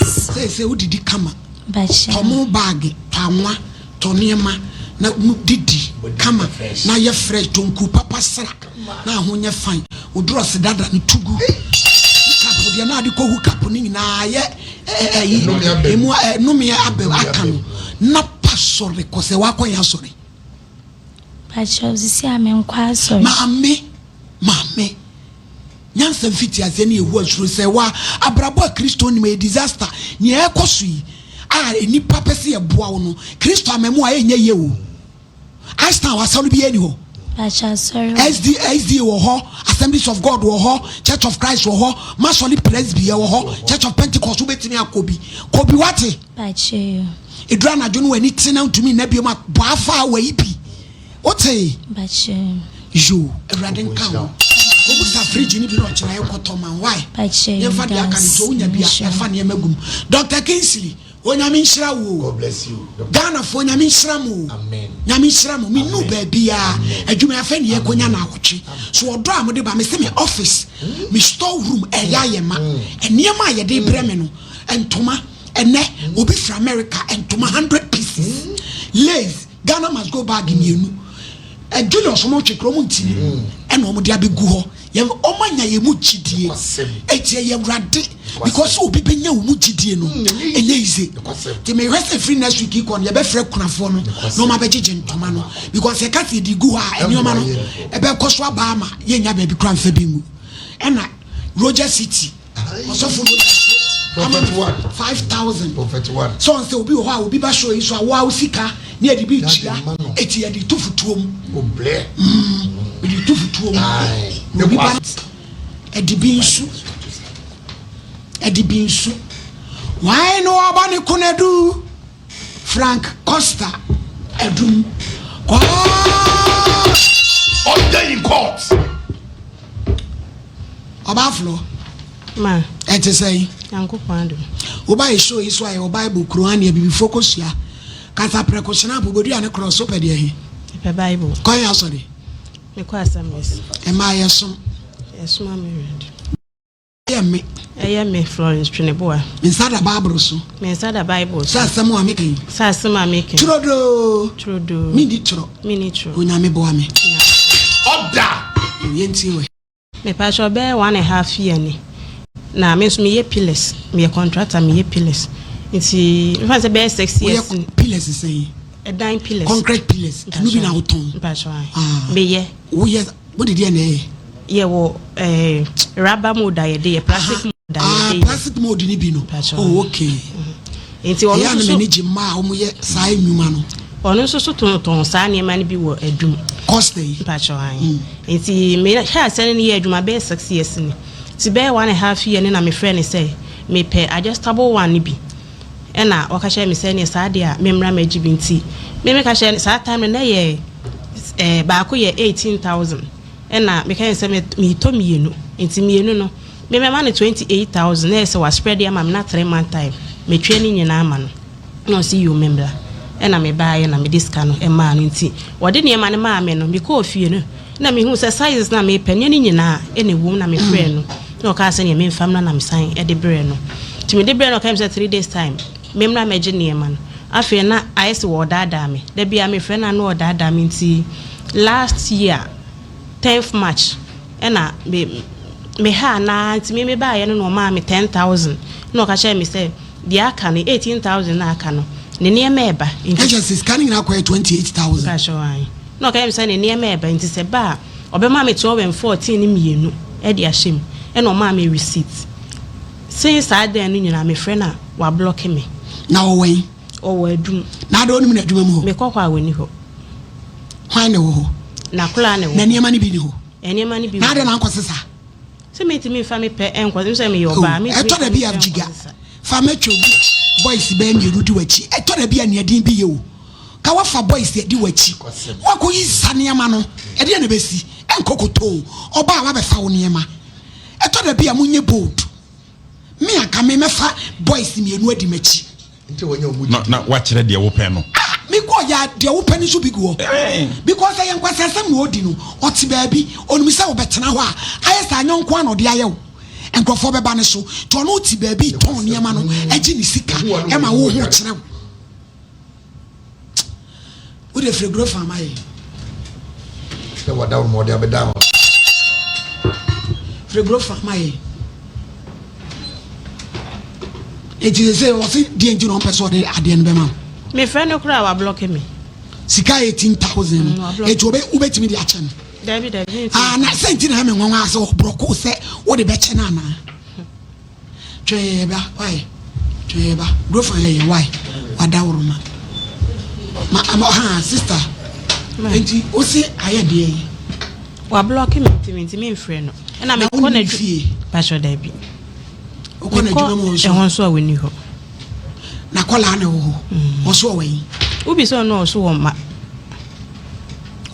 Seesei wodidi kama. Tɔ mo baage, tɔ anwa, tɔ nneɛma na didi kama na yɛ fresh, tɔ nku papa sra na aho nyɛ fine. Wo drɔs dada no tu gu. Hookup deɛ na ade kɔ hookup no nyinaa yɛ ɛyi emu nnome abɛ aka no na pa sɔre kɔ sɛ wakɔ yɛ asɔre. Pakyɛw sisi a menkɔ asɔre. Maame, maame, nyansa mfitiaseɛ ne Yehowa suro sɛ wa abrabɔ a Kristo nim ɛyɛ disaster. Nea ɛrekɔ so yi a nnipa pɛ sɛ yɛboa wo no, Kristo ama mu a ɛnyɛ yie o. Einstein wɔ asɔre biara ni hɔ. Pakyɛw asɔre wɔ. SD, SDA wɔ hɔ, Assemblies of God wɔ hɔ, Church of Christ wɔ hɔ, Masɔre Presby wɔ hɔ, Church of Pentecost wobɛtumi akɔ bi. Kɔ bi wate. Pakyɛw. Ɛduru anadwo no w'ani te na ntumi nna biom a, bɔ afa a wayi bi. Wote? Yo, Awurade nka ho. Obusa fridge ni bi na ɔkyerɛ yɛ kɔtɔ ma why? Yɛmfa deɛ aka no nti wonya bi a ɛfa nneɛma gum. Dr. Kingsley, Onyame nhyira wo o. Ghana foɔ Nyame nhyira mo o. Nyame nhyira mo. Mennu baabiara. Adwuma yi afei ne yɛkɔnya na awɔtwe. So ɔdɔ a mode ba me se me office, me store room ɛyɛ ayɛ ma. Nneɛma a yɛde brɛ me no, ntoma, Ɛnɛ obi firi America ntoma hundred pieces lace Ghana must go bag mmienu ɛ Julius wɔn twe kura wɔn ntumi ɛna wɔn de abɛgu hɔ yɛn wɔn anya yɛn mu gyidie eti ɛyɛ awurade because obi bɛnya wɔn mu gyidie no ɛnyɛ easy te mehwɛ sɛ firi next week kɔ no yɛbɛfrɛ kunafoɔ no na wɔn abɛgyegye ntoma no because yɛka sɛ yɛde gu hɔ a nneɛma no ɛbɛkɔ so aba ama yɛnya baabi kura nfa bi ngu ɛna Roger City. Ɔsɔfo no ama no 5000. Sɛ ɔn sɛ obi wɔ hɔ a obi ba show yi so a woa wo sika ne yɛde bi tua eti yɛde to futuo mu. Yɛde to futuo mu. Obi ba ɛde bi nsu ɛde bi nsu. Why no ɔba ne konadu Frank Costa Adum. Order in court. Ɔbaa flɔ. Ma. Ɛte sɛn? Nyankopɔn adom. Woba yɛ show yi so a yɛwɔ Bible kuro ne abibifoɔ kɔsua. Kasa prɛko hyena bodua ne korɔ so pɛ deɛ he? Mepɛ Bible. Kwan yɛ asɔre? Mekɔ Assemblies. Ɛmaa yɛsom. Yɛsom ama Awurade. Ɛyɛ me. Ɛyɛ me Florence Tweneboa. Me nsa da Bible so. Me nsa da Bible so. Sɛ asɛm a meka yi. Sɛ asɛm a meka yi. Turodoo. Turodoo. Menni torɔ. Menni torɔ. Onyame boa me. Ɔda. Yɛntie wɛ. Mepakyɛw bɛyɛ one and half year ni na me nso meyɛ pillars meyɛ contractor meyɛ pillars nti mefa sɛ bɛyɛ 6 years. Woyɛ pillars sɛn? Ɛdan pillars. Concrete pillars ɛno bi na wotɔn? Mpakyɛw ae. Ah. Meyɛ. Woyɛ wode deɛ na ɛyɛ? Yɛwɔ eh, rubber mold a yɛde yɛ plastic mold a ah, yɛde yɛ. Plastic mold ni bi no. Oh okay. Nti ɔno nso so. Ɛyɛ a na m'ani gye mmaa a wɔyɛ saa nnwuma no. Ɔno nso so tontɔn saa nneɛma no bi wɔ adum. Costa yi. Mpakyɛw ae. Nti me hyɛ aseɛ ne no yɛ adwuma bɛyɛ 6 years ni. Nti bɛyɛ one and half year ni na me frɛ no sɛ mepɛ adjustable one no bi. Ɛna ɔka kyerɛ me sɛ neɛ saa deɛ a memmra mɛgye bi nti me meka kyerɛ no saa time no na ɛyɛ eh, baako yɛ 18,000 ɛna meka kyerɛ no sɛ metɔ mmienu nti mmienu no me mɛma no 28,000 na ɛyɛ sɛ wa spread ama me na 3 month time metwa ne nyinaa ama no na ɔsi yoo memmra ɛna mebaeɛ na mede sika no ɛmaa no nti wɔde nneɛma no maa me no mekɔɔ fie no na mehu sɛ sizes na mepɛ nyɛ ne nyinaa ɛna ɛwom na mefrɛɛ no na ɔkaa sɛ neɛ memfa mmra na mesan ɛde brɛɛ no nti mede brɛɛ no ɔka mi sɛ 3 days time memmra mɛgye nneɛma no. Afei na ayɛ sɛ wɔɔdaadaa me da bia mefrɛ no a na ɔdaadaa me. Nti last year 10th March ɛna me me ha anaa nti me mebaeɛ no na ɔmaa me 10,000 na ɔka kyerɛ me sɛ deɛ aka no 18,000 na aka no ne nneɛma ɛba. Nti ɛkyɛ sɛ sika no nyinaa kɔyɛ 28,000. Mpakyɛw ae. Na ɔka kyerɛ me sɛ ne nneɛma ɛba nti sɛ ba a ɔbɛma me 12 and 14 ne mmienu ɛde ahyɛ mu ɛna ɔmaa me receipt. Since saa dan no nyinaa mefrɛ no a wa block me. Na ɔwɔ yi? Ɔwɔ Adum. Na ade onim n'adwuma mu hɔ? Mekɔ hɔ a wɔni hɔ. Hwan na ɛwɔ hɔ? Na koraa na ɛwɔ. Na nneɛma no bi ni hɔ? Nneɛma no bi. Na ade na ankɔ sesa? Sɛ mentumi nfa me pɛ ɛnkɔ sɛ meyɛ ɔbaa mentumi ɛtɔ da bi a gyiga fa mɛtwa obi boys bɛɛ mmienu di w'akyi. Ɛtɔ da bi a nea din bi yɛ o ka wafa boys adi w'akyi wakɔyi sa nneɛma no ɛdeɛ na bɛsi ɛnkɔ kotoo ɔbaa wabɛfa wo nneɛma. Ɛtɔ da bi a monyɛ bold. Me anka me mɛfa boys mmienu adi m'akyi. Na wakyerɛ deɛ wopɛ no. Ah, mekɔ yɛ deɛ wopɛ no nso bi gu hɔ because ɛyɛ nkwasiasɛm na ɔdi no. Ɔte baabi onim sɛ wobɛtena hɔ a ayɛ sɛ anyɔnko a na ɔde ayɛ wo. Nkurɔfoɔ bɛba ne so nti ɔno te baabi tɔn nneɛma no agye ne sika ɛma wo ho kyerɛ wo. Wode firi guro fa ma yɛ. Sɛ wada wo ma ɔde abɛda hɔ. Firi guro fa ma yɛ. Eti sɛ ɔsi deɛ nti na ɔmpɛ sɛ ɔde adeɛ no bɛma wo? Mefrɛ no koraa wa block me. Sika 18,000 no eti obe wobɛtumi de akyɛ no? Dabi dabi. Ah, na sɛ nti na ɛmɛ nwanwa sɛ ɔ block sɛ wode bɛkyɛ no anaa? Twɛn yɛ ba why, twɛn yɛ ba guro fa yɛ yɛ why wada woroma ma ama ha sister nti osi ayɛ deɛ yi. Wa block me nti mentumi mfrɛ no ɛna Na mekɔ wonim n'adwu fie? Pakyɛ dabi. Wokɔ n'adwuma mu hɔ nso? Ɛhɔ nso a wɔni hɔ. Na kɔlaa na ɛwɔ hɔ ɔso ɔwɔ yi? Wobi sɛ ɔno ɔso wɔ mma.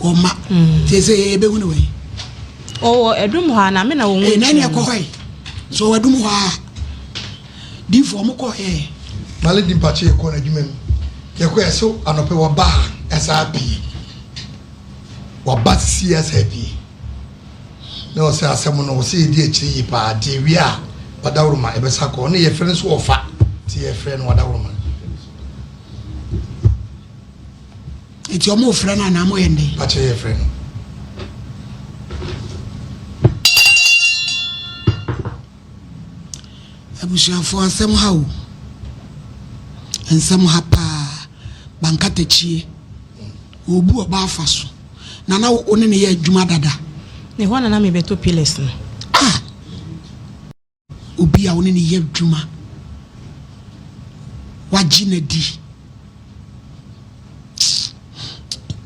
Wɔ mma te sɛ yɛbɛhu no wɔ yi. Ɔwɔ Adum hɔ a na me na wɔn Ee, na ɛne ɛkɔ hɔ yi so ɔwɔ Adum hɔ a diifo ɔmo kɔ ɛ. Male di mpakye yɛkɔ n'adwuma mu yɛkɔ yɛ so anɔpɛ waba ha ɛsaa pii waba sisi ɛsaa pii na ɔsɛ asɛm no ɔsɛ yɛdi akyire yi paa nti ewie a wadaworoma ɛbɛsa kɔ ɔne yɛfrɛ no so ɔfa nti yɛfrɛ no wadaworoma. Nti ɔmo frɛ no anaa mo yɛ ndɛn? Mpakyɛ yɛfrɛ no. Abusuafoɔ, asɛm ha o, nsɛm ha paa. Bankatakyie ɔbu ɔbaa afa so na na wo ne ne yɛ adwuma dada. Ne hɔ na na mebɛtɔ pillars no. Ah, obi a wo ne ne yɛ adwuma wagye n'adi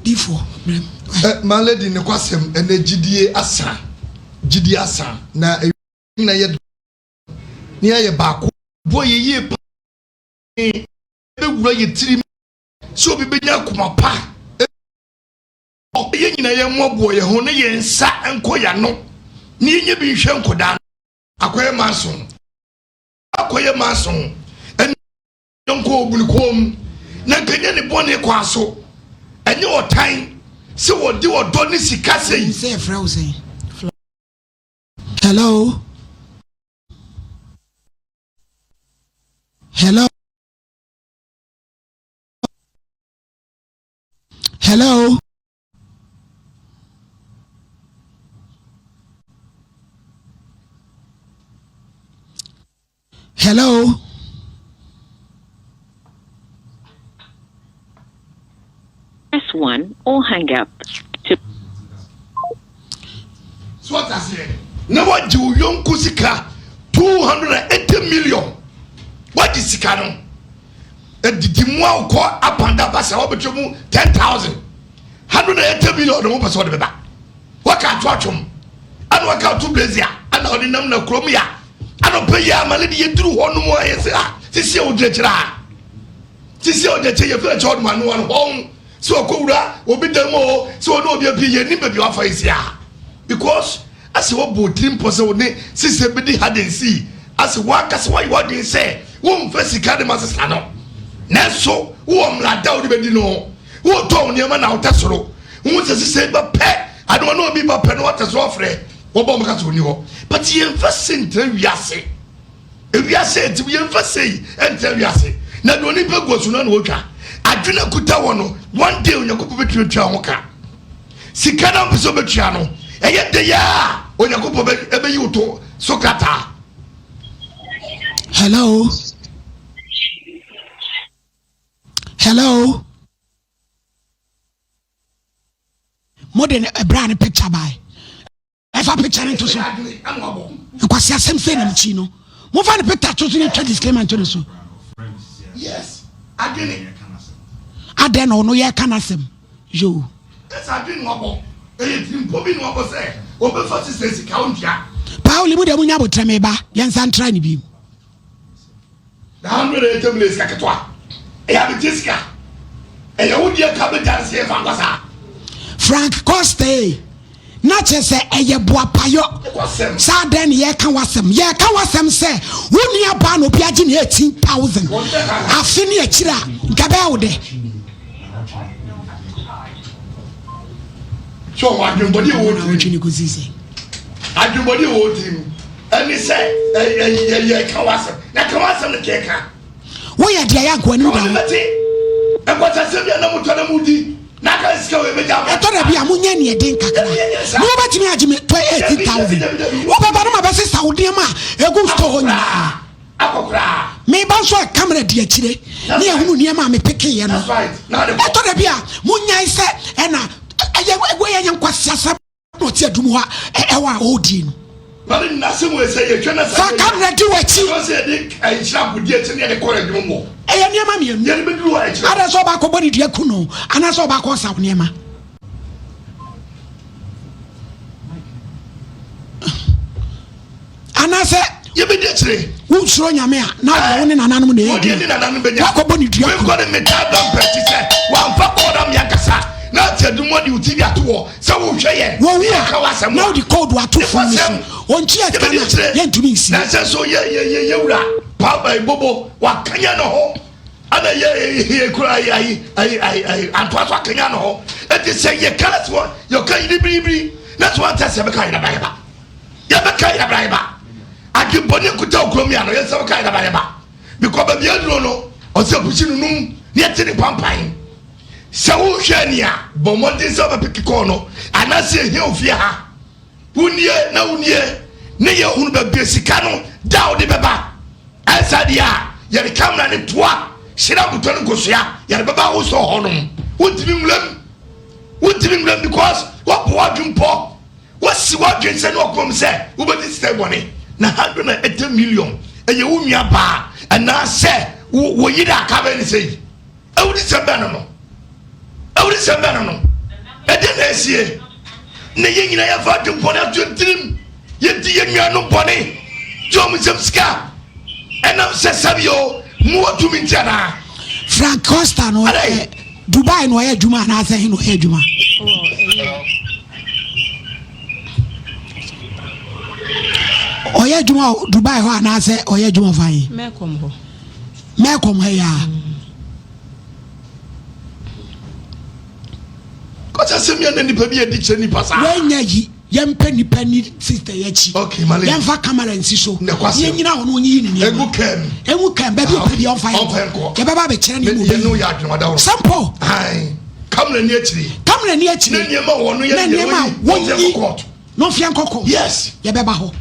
difoɔ brɛm. Ɛ my lady ne kwasɛm ɛnɛ gyidie asa, gyidie asa na nyina yɛ ne yɛ baako bɔ yɛ yie pa bɛwura yɛ tirim sɛ obi bɛnya akoma pa. Yɛn nyina yɛn mmɔboɔ yɛn ho ne yɛn nsa nkɔ yɛn ano ne yɛnyɛ bi nhwɛ nkɔdaa. Akɔyɛ manso. Akɔyɛ manso. Ɛne yɔnko obu ne kɔn mu. Na nka nyɛ ne bɔne kwan so. Ɛnyɛ ɔtan sɛ wɔde ɔdɔ ne sika sei. Sɛ yɛfrɛ wo sɛn? Hello? Hello? Hello? Hello? Press 1 or hang up to. So what aseɛ na wagye wo yɔnko sika 280 million wagye sika no adidi mu a wokɔ apanda ba sɛ wabɛtwa mu 10000 180 million no wopɛ sɛ wode bɛba waka ato atwom ana waka ato blazia ana ɔde nam na kurom ya ana ɔpɛ yɛ ama ne de yɛduru hɔ nom a yɛsɛ a sisi a wogyina kyerɛ a sisi a wogyina kyerɛ yɛfiri akyɛ ɔdom ano ano hɔn sɛ ɔkɔwura obi dan mu o sɛ ɔne obi apue yɛnim baabi wafa yi si a because asɛ wɔbɔ otiri mpɔ sɛ wo ne sisi bɛdi ha de nsi asɛ woankasa woayɛ w'adwene sɛ womfa sika de ma sesa no nanso wowɔ mmara da wode bɛdi no wotɔn nneɛma na wotɛ soro wohu sɛ sisi ba pɛ adoma na obi ba pɛ no watɛ so afrɛ wɔbɔ mo ka sɛ ɔni hɔ but yɛmfa se ntra wiase ewiase eti yɛmfa sei ntra wiase na deɛ onipa gu asu no na wɔtwa adwene kuta wɔ no one day Onyankopɔn bɛtumi atua ho ka sika na mpɛ sɛ ɔbɛtua no ɛyɛ de yɛ a Onyankopɔn ɛbɛyi wo to so krataa. Hello. Hello. Mo de ɛbra ne picture by. Ɛfa picture ne to so. Nkwasi asɛm sɛ na mkyi no. Mo fa ne picture to so ne twa disclaimer nto ne so. Yes. Adwene. Adɛn na ɔno yɛ ka n'asɛm. Yo. Ɛsɛ adwene na wabɔ. Ɛyɛ tirimpɔ bi na wabɔ sɛ wɔbɛfa sisɛ sika ontua. Pauli mu deɛ mo nya abotrɛ me ba yɛn nsa ntra ne bi. Na 180 million sika ketewa. Ɛyɛ abegye sika. Ɛyɛ wo deɛ ka bɛgya nse yɛmfa nkɔ saa. Frank Coste na kyerɛ sɛ ɛyɛ boapayɔ saa dɛn ne yɛka w'asɛm yɛka w'asɛm sɛ wo nua baa na obi agye ne 18000 afe ne akyiri a nka bɛyɛ wo dɛ. So adwembɔde a ɛwɔ tirim adwembɔde a ɛwɔ tirim ɛne sɛ ɛyɛ ka w'asɛm na ka w'asɛm no kɛka. Woyɛ deɛ yɛ nkoa anim da ho. Nkwatasɛm bi a na motɔ na modi na aka sika wɔ ɛbɛgya mo. Ɛtɔ da bi a monyɛ neɛ den kakra na wobɛtumi agye me 18000 wobɛba no ma bɛsesa wo nneɛma a ɛgu store hɔ nyinaa. Meba nso a camera di akyire ne yɛhunu nneɛma a mepekeeɛ no. Ɛtɔ da bi a monyae sɛ ɛna ɛyɛ wei ɛyɛ nkwasiasɛm na ɔte adum hɔ a ɛwɔ a ɔredie no. Fa camera di w'akyi. Ɛyɛ nneɛma mmienu. Ada sɛ ɔbaakɔ bɔ ne dua ku no anaasɛ ɔbaakɔ ɔsaw nneɛma. Anaasɛ yɛbɛdi akyire. Wonsuro Nyame a, na ɔdeɛ wo ne nananom na ɛyɛ adwuma. Woakɔbɔ ne dua ku. Menkɔ ne metaa da mpɛkyi sɛ wamfa kɔɔda me ankasa na ate adum de wo TV ato hɔ sɛ wohwɛ yɛn. Wɔwu a, na wode kɔɔdu ato funu no so. Ɔnkyi ɛka no a, yɛntumi nsie. Na sɛ so yɛ yɛ yɛ yɛwura Paaba Bobo wakanya ne ho ana yɛ yɛ kura ayi ayi ayi ayi ayi antoa so akanya ne ho. Eti sɛ yɛ kala so yɛ ka yiri biribiri na so ante sɛ bɛka yɛrɛ ba yɛ ba. Yɛbɛka yɛbrayɛba adwembɔne nkuta okurom yɛ ano yɛnsɛ bɛka yɛbrayɛba because baabi aduro no ɔsɛ apusi no num ne ɛte ne pampan sɛ wohwɛ ni a bɔ mmɔden sɛ wobɛpeke kɔɔ no anaasɛ ɛhia ofie ha wonie na wonie ne yɛ hunu baabi sika no da wode bɛba ɛnsa deɛ a yɛde kamera ne toa hyira nkotɔ no nkosua yɛde bɛba wo sɛ hɔnom wontumi nwuram wontumi nwuram because wɔbɔ w'adwempɔ Woasi w'adwene sɛ ne ɔkomam sɛ wobɛdi sika bɔne na 180 million ɛyɛ wo nua baa anaasɛ wo yere a ka bɛn ne sɛ yi awudi sɛm bɛn no no awudi sɛm bɛn no no ɛdeɛ na asie na yɛn nyinaa yɛfa adwempɔne ato yɛn tirim yɛdi yɛn nuanom bɔne gye wɔn nsam sika ɛnam sɛ sɛbio mowɔ tumi nti anaa Frank Costa no ɛ Dubai na ɔyɛ adwuma anaasɛ he na ɔyɛ adwuma? Ɔyɛ. Ɔyɛ adwuma wɔ Dubai hɔ anaasɛ ɔyɛ adwuma wɔ fan? Mɛkɔm hɔ. Mɛkɔm ha yi a. Kɔsɛ asɛm yɛ na nipa bi adi kyerɛ nipa saa. Wanya yi yɛmpɛ nipa ni sister yi akyi. Okay, Mali. Yɛmfa camera nsi so. Nɛkwasɛm. Yɛnyina hɔ no ɔnyiyi ne nneɛma. Egu kɛm. Egu kɛm baabi ɔpɛ bi ɔmfa Ɔmfa yɛn kɔ. Yɛbɛba abɛkyerɛ ne mu Yɛn no yɛ adwene wadaworo. Simple. Ayi. Camera ni akyiri. Camera ni akyiri. Ne nneɛma wɔ no yɛ Na nneɛma wɔnyi. wɔnyi. Court. Na ɔmfa yɛn kɔ court. Yes. Yɛbɛba hɔ.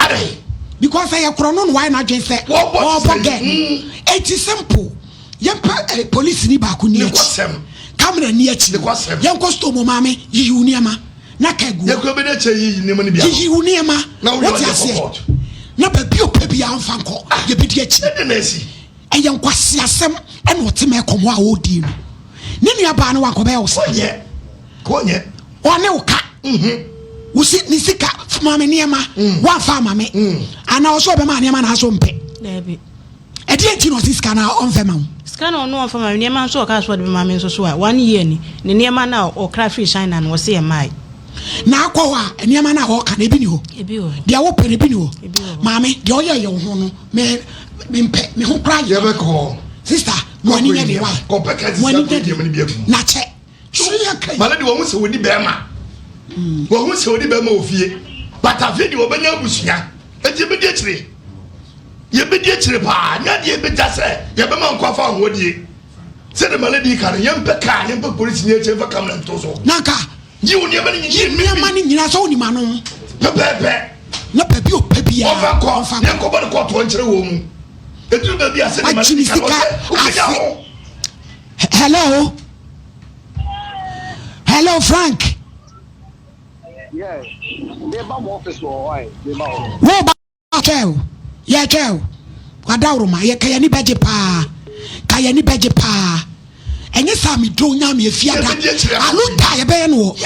Adai. Because ɛyɛ korɔ no na wayɛ n'adwene sɛ Wɔbɔ ɔbɔ sɛ- gɛ. Eti simple. Yɛmpɛ polisi ni baako ni Ne akyi. kwasɛm. Camera ni akyi. Ne kwasɛm. Yɛnkɔ store mu maame yiyi wo nneɛma na ka gu. Yɛkura bɛ de kyɛ yi nneɛma no bi. Yiyi wo nneɛma. Na woyɛ Wote ɔde kɔ aseɛ. court. Na baabi a ɔpɛ biara mfa nkɔ. Yɛbɛdi akyi. Ɛde na esi. Ɛyɛ nkwasiasɛm ɛna ɔte ma ɛkɔmɔ a ɔredi no. Ne nua baa no wankɔbɛyɛ wo saa. Kɔnyɛ. Kɔnyɛ. Ɔne wo ka. Wosi ne sika maame nneɛma. Wamfa ama me. Anaa ɔsɛ ɔbɛma nneɛma na aso mpɛ. Daabi. Ɛdeɛ nti na ɔsi sika na ɔmfɛ ma wo. Sika na ɔno ɔmfa ma me nneɛma nso ɔka so ɔde bɛma me nso so a one year ni ne nneɛma na ɔkra firi China no ɔse ɛmaae. Na akɔ hɔ a nneɛma no a ɔka no ebi ni hɔ. Ebi wɔ hɔ. Deɛ wopɛ no ebi ni hɔ. Ebi wɔ hɔ. Maame deɛ ɔyɛ yɛ wo ho no me mempɛ me ho koraa yɛ. Yɛbɛkɔ. Sister mo ani nyɛ de wa. Kɔpɛ kɛse Mo ani sika nyɛ kɔ nneɛma no bi de agu. na kyɛ. Hwee aka yi. Mala de wɔn ho sɛ wɔdi bɛrima. Wɔn ho sɛ wɔdi bɛrima wɔ fie. But afei de wɔbɛnya abusua. Eti yɛbɛdi akyire. Yɛbɛdi akyire paa. Nya deɛ yɛbɛgya sɛ yɛbɛma nkɔ afa ahoɔdie. Sɛde Mala di ka no yɛmpɛ kaa yɛmpɛ polisi nyɛ akyire mfa kamera nto so. Nanka. Yi wo nneɛma no nyinaa. Yi nneɛma no nyinaa sɛ wonim ano. Pɛpɛɛpɛ. Na baabi a ɔpɛ biara. Ɔmfa nkɔ. Ɔmfa nkɔ. Yɛnkɔbɔ no kɔɔto nkyerɛ wɔn mu. Ɛduru baabi a sɛde Mala Wagye di ne ka no sika ɔsɛ wobɛgya afe. ho. Hello. Hello Frank. Yeah, meba mo office wɔ hɔ ayi, meba hɔ. Wo ba twɛ o, yɛ twɛ o. Wadaworoma yɛ ka yɛni bɛgye paa. Ka yɛni bɛgye paa. Ɛnyɛ saa mi do nya mi efi ada. Alo da yɛbɛyɛ no wɔ.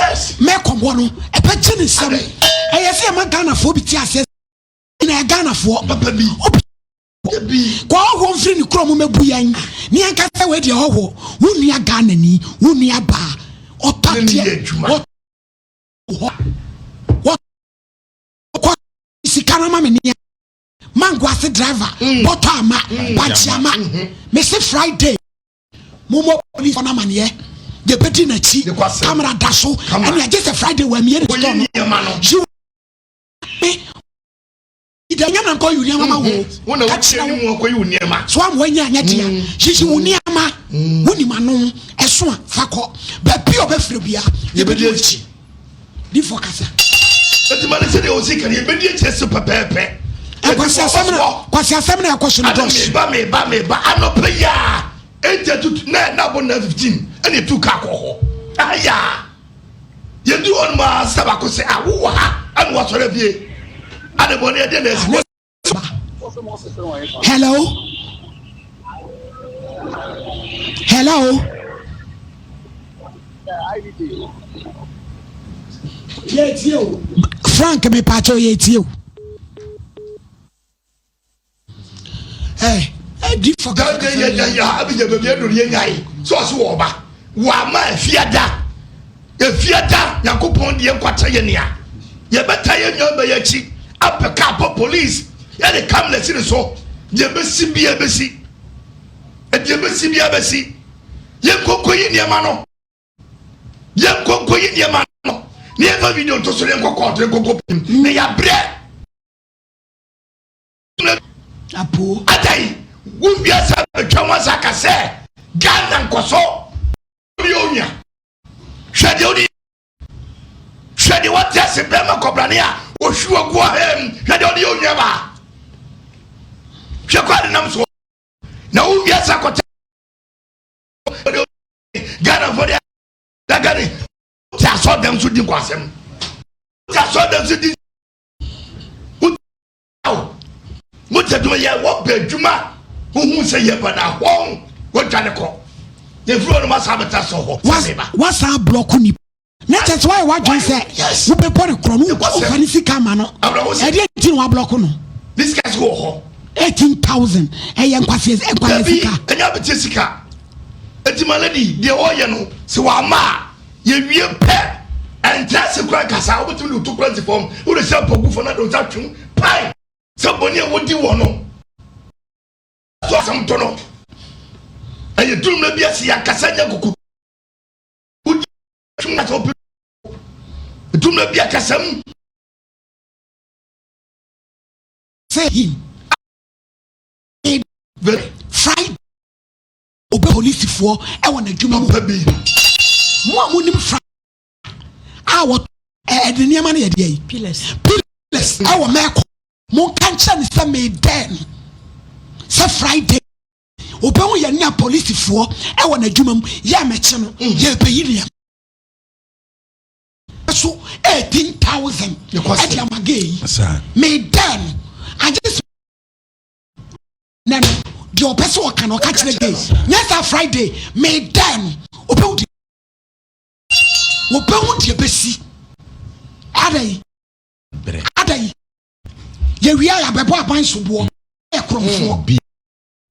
Mɛkɔm hɔ no ɛbɛgye ne nsam. Ɛyɛ sɛ ɛma Ghanafoɔ bi te aseɛ. Nyina yɛ Ghanafoɔ. Papa bi. Obi kɔ ɔhɔ mfiri ne kurom mɛbu yɛn ne yɛn kasa wei deɛ ɔhɔ wo nua Ghanani wo nua baa ɔtɔ Ne ne yɛ adeɛ adwuma. ɔtɔ hɔ wɔkɔ sika no ma me nea mango ase driver bɔtɔ ama bankye ama mese Friday mommɔ police fɔ no amaneɛ yɛbɛdi n'akyi Nokwasɛm. camera da so Camera. ɛne agye sɛ Friday wɔamie ne Wɔyi store no nneɛma no. yi me ida nyɛ na nkɔ yi nneɛma ma wo Wo na ka wotie kyerɛ ne wo mu akɔyi wo nneɛma. So ama wanya anyɛ dea yiyi wo nneɛma wonim ano ɛso a fa kɔ baabi a ɔbɛfrɛ bia yɛbɛdi akyi difo kasa. Eti ma ne sɛdeɛ ɔsi ka no yɛbɛdi akyire so pɛpɛɛpɛ. Kwasi asɛm na kwasi asɛm na ɛkɔ so no Ade dɔs. meba meba meba anɔpɛ yi a eight atutu na na abɔ 9:15 ɛna etu kaa kɔ hɔ. Aya yɛdu hɔ nom a sista baako sɛ a wowɔ ha ɛna wasɔre abie. Ade bɔ ne ɛdeɛ na esi. Hello. Hello. Yɛtie o. Frank mepakyɛw yɛtie o. Ɛ ɛ di fɔ. Yɛ yɛ yɛ yɛ abi yɛ baabi aduru yɛ nyae sɛ ɔso wɔ ɔba wama efiada efiada Nyankopɔn deɛ nkwakyɛ yɛ nea yɛbɛta yɛ nua bɛyɛ akyi apɛ kaa pɔ police yɛde kamera si ne so deɛ bɛsi bia bɛsi deɛ bɛsi bia bɛsi yɛn nkonko yi nneɛma no yɛn nkonko yi nneɛma no ne yɛn fa video nto so ne nkɔ kɔɔto ne nkɔkɔ pim ne yɛabrɛ. Apo. Adai, wo wiase abɛtwa ho asa aka sɛ Ghana nkɔso yɛ onua. Hwɛ deɛ wode hwɛ deɛ wate ase bɛrima kɔbrane a ɔhwi wagu ɔhɛm hwɛ deɛ wode yɛ onua baa. Hwɛ kɔ ade nam soɔ na wo wiase akɔtɛ Ghana fo deɛ dagane te asɔ dɛm so di nkɔasɛm te asɔ dɛm so di mo tɛ dwuma yɛ wɔbɛ adwuma wohu sɛ yɛ ba na hɔn wɔdwa ne kɔ yɛfiri hɔ no masa abɛta sɔ hɔ sɛ meba Wasan blɔko nipa. Ne kyɛ sɛ wayɛ wadwen sɛ Yes. wobɛbɔ ne korɔ no wofa ne sika ama no. Awerɛhosɛm. Ɛdeɛ nti na wablɔko no. Ne sika so wɔ hɔ. 18,000 ɛyɛ nkwasi nkwasi Dabi sika. ɛnyɛ abɛkyɛ sika. Eti ma lady deɛ ɔyɛ no sɛ wama a yɛwie pɛ ɛntra se kora nkasa wobɛtumi de woto kora si fam wode hyɛ mpɔgu fam na de wo nsa twem pae. Sɛ bɔne a wodi wɔ no so asɛm to no, ɛyɛ duru mmerɛ bi ase yɛankasa nya kuku wodi twem asɛ wopɛ duru mmerɛ bi akasa mu. Sɛ him Friday obɛ polisifoɔ ɛwɔ n'adwuma mu. Mo a monim Friday a wɔtɔ ɛde nneɛma no yɛ deɛ yi pillars ɛwɔ mɛkɔ monka nkyerɛ no sɛ medɛn no sɛ Friday obɛhu yɛn ne apolisifoɔ ɛwɔ n'adwuma mu yɛ mɛkye no mm. yɛbɛyi nneɛma so 18,000 ɛde ama gay yi medɛn no agye sɛ nɛ no deɛ ɔpɛ sɛ ɔka no ɔka kyerɛ gay nyɛ saa Friday medɛn no ɔbɛhu deɛ Wɔbɛhu deɛ ɛbɛsi. Adɛn? Adɛn? Yɛwie a yɛabɛbɔ aban soboɔ. Yɛ korɔmfoɔ. Mm.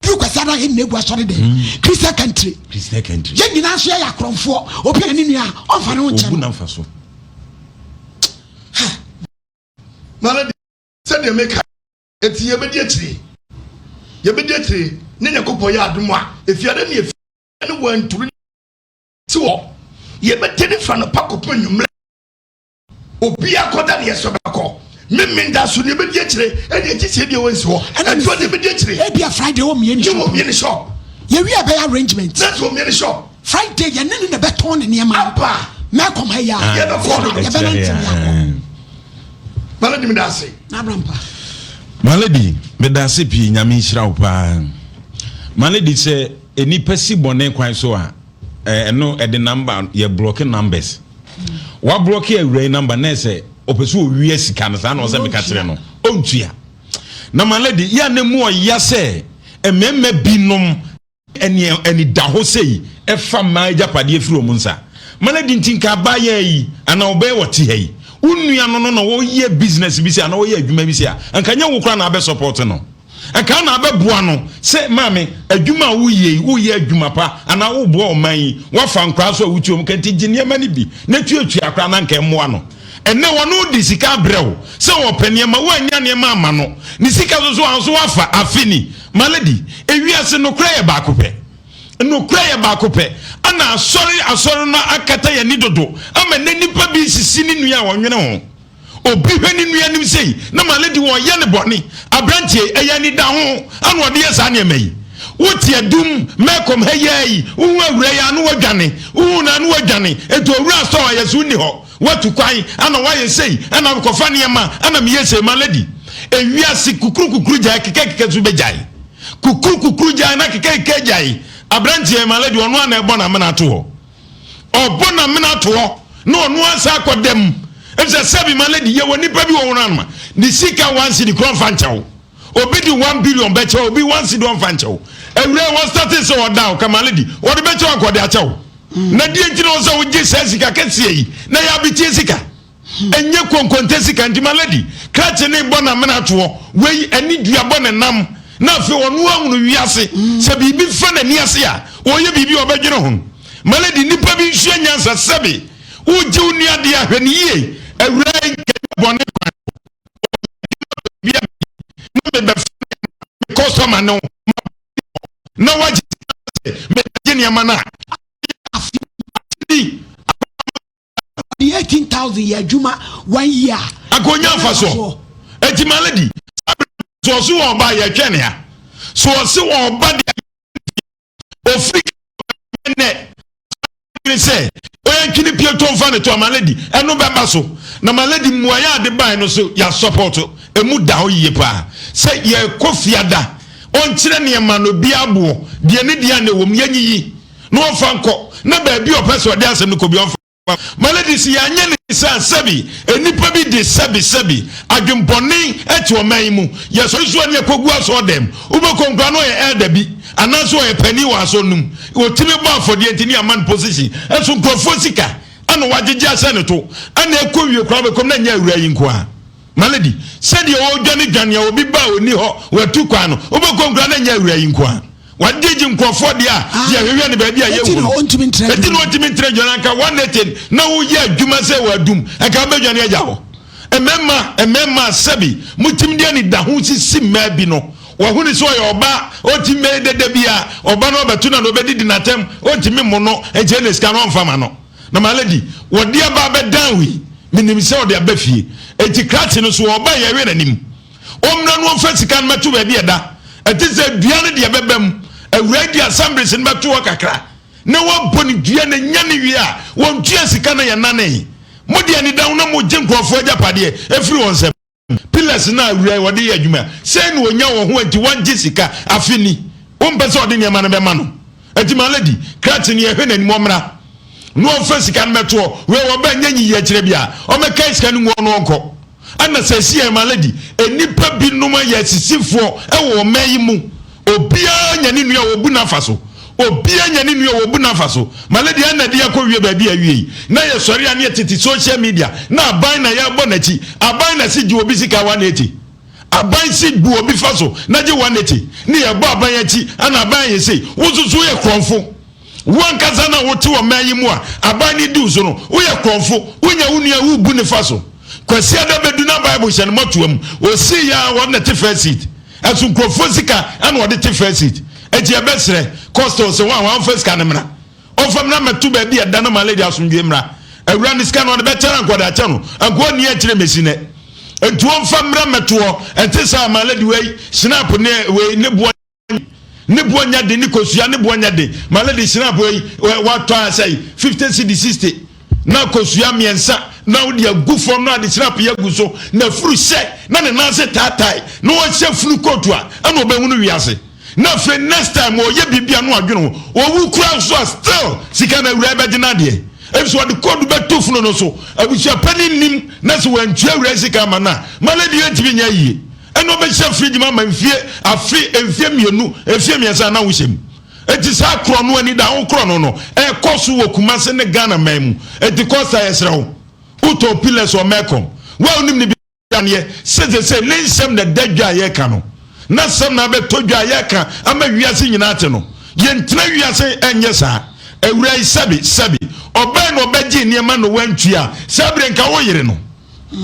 Duru kwasi ada yɛn nyinaa egu asɔre dɛ. Mm. Christian country. Christian country. Yɛn nyinaa nso yɛyɛ akorɔmfoɔ. Obi a ne nua a ɔnfa ne ho nkyɛn. Obu na nfa so. Nana sɛdeɛ meka eti yɛbɛdi akyire yɛbɛdi akyire ne Nyankopɔn yɛ adom a efiade ne efie ne wɔnturu Te hɔ, yɛbɛte ne fra nɔpa kɔpem anwummerɛ. Obiara kɔda deɛ sɛ ɔbɛkɔ. Memenda so deɛ ɛbɛdi akyire ɛdeɛ gye sɛ ebia wansi hɔ. Ɛntoa deɛ ɛbɛdi akyire. Ebia Friday ɔmmie ne shop. Ne wɔmmie ne shop. Yɛwie a ɛbɛyɛ arrangement. Na sɛ ɔmmie ne shop. Friday yɛne no na ɛbɛtɔn ne nneɛma. Aba. Mɛkɔm ha yi a. Yɛbɛkɔ no. Yɛbɛnante ne akɔ. Malady meda ase. N'abrampa. Malady meda ase pii Nyame nhyira wo paa. Malady sɛ nnipa si bɔne kwan so a ɛno ɛde number yɛ blocke numbers wa blocke awura yi number na ɛsɛ ɔpɛ sɛ owia sika no saa na ɔsɛ meka kyerɛ no ɔntua na ma lady yɛ ne mu ɔya sɛ mmarima binom ɛne anidaho sei ɛfa mmaa agyapadeɛ firi wɔn nsa ma lady nti nka abaayɛ yi anaa ɔbɛyɛ wɔte ha yi wo nua no no na wɔyɛ business bi sɛ anaa wɔyɛ adwuma bi sɛ a nka nyɛ wo koraa na abɛ support no Nka na abɛboa no sɛ, Maame, adwuma a woreyɛ yi, woreyɛ adwuma pa anaa woreboa ɔman yi, woafa nkoraa so a wotua wɔn ka nti gye nneɛma no bi na tuatua koraa na anka ɛmmoa no. Ɛnnɛ ɔno de sika abrɛ wo sɛ ɔpɛ nneɛma, woannya nneɛma amma no, ne sika nso so a nso woafa, afe ni. My lady, ewiase nokorɛ yɛ baako pɛ. Nokorɛ yɛ baako pɛ. Ana asɔre asɔre no akata yɛn ani dodo ama nnɛ nnipa bi resisi ne nua a ɔnwene ho. Obi hwɛ ne nua anim sei na ma lady wɔyɛ no bɔne. Abranteɛ yi, ɛyɛ anidaho ana ɔde yɛ saa nneɛma yi? Wote adum Melcom ha yi ara yi, wohu awura yi a na wadwane, wohu no a na wadwane. Enti owura store a yɛse wonni hɔ, watu kwan ana wayɛ sei, ana mekɔfa nneɛma, ana meyɛ sei. Ma lady, ewiase kukuru kukuru gyae, keka keka nso bɛgyae. Kukuru kukuru gyae na keka keka gyae. Abranteɛ yi, ma lady, ɔno ara na ɛbɔ n'amena ato hɔ. Ɔbɔ n'amena ato hɔ na ɔno ara san akɔ dɛm. Efisɛ sɛbi ma lady yɛwɔ nipa bi wɔ wɔn anoma ne sika one cedi kura nfa nkyɛw. Obi de 1 billion bɛkyɛw obi 1 cedi ɔnfa nkyɛw. Awura yi wɔn starting sɛ ɔda o kama lady ɔde bɛkyɛw anka ɔde akyɛw. Na deɛ nti na ɔsɛ wogye saa sika kɛseɛ yi na yɛ abetie sika. Ɛnyɛ konkonte sika nti ma lady krakye ne bɔ n'amena ato hɔ. Wei ɛne dua bɔ ne nam na afei ɔno ahunu wiase sɛ biribi fa n'ani ase a ɔyɛ biribi a ɔbɛdwene ho. Ma lady nipa bi nsua nyansa sɛbe wogye wo nua deɛ a hwɛ no yie awura yi nka bɔne kwan so ɔyɛ adwuma baabi a na mebɛfa me customer no na wagye sɛ mebɛgye nneɛma no a afi 18,000 yɛ adwuma one year. Akonya nfa so eti ma lady so ɔso wɔn ɔba yɛtwɛn ne ha so ɔse wɔn ɔba deɛ ofiri nɛ sɛ ɔyɛ ntwene pie to nfa ne to ama lady ɛno bɛba so na ma lady mmuayɛ ade bae no so yɛ support emu da hɔ yie paa sɛ yɛkɔ fiada ɔnkyerɛ nneɛma no bi aboɔ deɛ ne deɛ na ɛwɔ mu yɛnyiyi na ɔmfa nkɔ na baabi ɔpɛ sɛ ɔde asɛm no kɔ bi ɔmfa ma lady si yɛanyɛ ne saa sɛbi nnipa bi de sɛbi sɛbi adwembɔne te ɔman yi mu yɛsɔre so a ne yɛkɔgu asɔɔ dɛm wobɛkɔ nkora na ɔyɛ elder bi anaasɛ ɔyɛ panin wɔ asɔr no mu ɔtumi bɔ afɔdeɛ nti ne ama no position ɛso nkurɔfoɔ sika ɛna wagyegye ahyɛ ne to ɛna ɛkɔ wie koraa bɛkɔm na nyɛ awura yi nko a ma lady sɛdeɛ ɔredwane dwane a obi ba a ɔni hɔ watu kwan no wobɛkɔ nkora na nyɛ awura yi nko a Wagyegye nkurɔfoɔ deɛ a ah. yɛhwehwɛ no baabi a yɛhu no. Ɛnti na ɔntumi ntra adwuma anka one eighty na woyɛ adwuma sɛ wɔadum anka wobɛdwane agya hɔ. Mmarima, mmarima, sɛbi motumi de anidaho sisi mmaa bi no, wɔhunu sɛ ɔyɛ ɔbaa, ɔntumi bɛyɛ dada bi a, ɔba no ɔbɛto na na ɔbɛdidi n'atɛm, ɔntumi mmo no, nti ɛna sika no ɔmfa ma no. Na my lady, wɔde aba abɛdan wo yi, menim sɛ ɔde aba fie. Enti krakye no so ɔba yɛhwɛ n'anim. Ɔmmra no ɔmfa sika no mɛto baabi ɛda. Ɛte sɛ dua no deɛ ɛbɛba mu. Awuraa di assemblies no bɛto hɔ kakra. Na wɔabɔ no dua na nya no wie a, wɔntua sika na yɛnanee. Mode anidaho na mogye nkurɔfoɔ agyapadeɛ ɛfiri wɔn nsam. Pillars no a awuraa yi wɔde yɛ adwuma sɛn na ɔnya wɔn ho nti wɔngye sika afe ni wompɛ sɛ ɔde nneɛma no bɛma no nti my lady krakye no yɛhwɛ n'anim ɔmmra na ɔmfa sika no mɛtoɔ wei wɔba nyɛ nyiyi akyerɛ bi a ɔmɛkae sika no ngu ɔno ɔnkɔ ɛna sɛ ɛsi yɛn my lady nnipa binom ayɛ asisifoɔ ɛwɔ ɔman yi mu Obiara nya ne nua a wɔbu no afa so. Obiara nya ne nua a wɔbu no afa so. My lady, ɛna de akɔ wie baabi a awie yi. Na yɛsɔre a ne yɛtete social media na aban na yɛbɔ n'akyi. Aban na se gye obi sika 180. Aban se bu obi fa so na gye 180. Ne yɛbɔ aban akyi ɛna aban ayɛ sei. Wo nso so woyɛ korɔmfo. Wo ankasa na wote ɔman yi mu a aban no di wo so no, woyɛ korɔmfo. Wonya wo nua a wobu ne fa so. Kwasiada bɛdu na Bible hyɛ no mmɔtoa mu. Ɔsii yɛ a wɔn na ɛte first seat. Ɛso nkurɔfoɔ sika ɛna ɔde te first seat. Enti yɛbɛsrɛ Costal sɛ wɔn a wɔamfa sika no mmra. Ɔmfa mmra mmɛto baabi a ɛda na ma lady asomdwoeɛ mmra. Awura no sika no ɔde bɛkyɛ no anka ɔde akyɛ no. Anka ɔnni akyire mmɛsi nnɛ. Enti ɔmfa mmra mmɛto hɔ. Ɛnte saa ma lady wei snap ne wei ne boɔ ne boɔ nyɛ den ne kosua ne boɔ nyɛ den. Ma lady snap wei watɔ asɛe 50 cedi 60. na kosua mmiɛnsa na wode agu fam na ade hyerap yi agu so na furu hyɛ na ne nan ase taatae na ɔhyɛ funu kootu a ɛna ɔbɛhunu wiase na afei next time ɔyɛ biribi a na wadwene ho ɔwu kura nso a still sika na awura bɛgye n'adeɛ efisɛ ɔde koodu bɛto funu no so abusua panin nim na sɛ wantua awura sika ama no a malady ntumi nyɛ yie ɛna ɔbɛhyɛ fridge mu ama mfie afe mfie mmienu mfie mmiɛnsa na wohyɛ mu Enti saa korɔno anidaho korɔno no ɛkɔ so wɔ Kumasi ne Ghana man mu. Enti Costa yɛsrɛ wo, wotɔn pillars wɔ Melcom, wo a wonim ne bi aneɛ sɛ sesei ne nsɛm na ɛda dwa a yɛka no, n'asɛm na abɛtɔ dwa a yɛka ama wiase nyinaa ate no. Yɛntena wiase ɛnyɛ saa. Awuraa yi sɛbe sɛbe ɔbɛn na ɔbɛgyee nneɛma na wantua a, saa bere nka woyere no.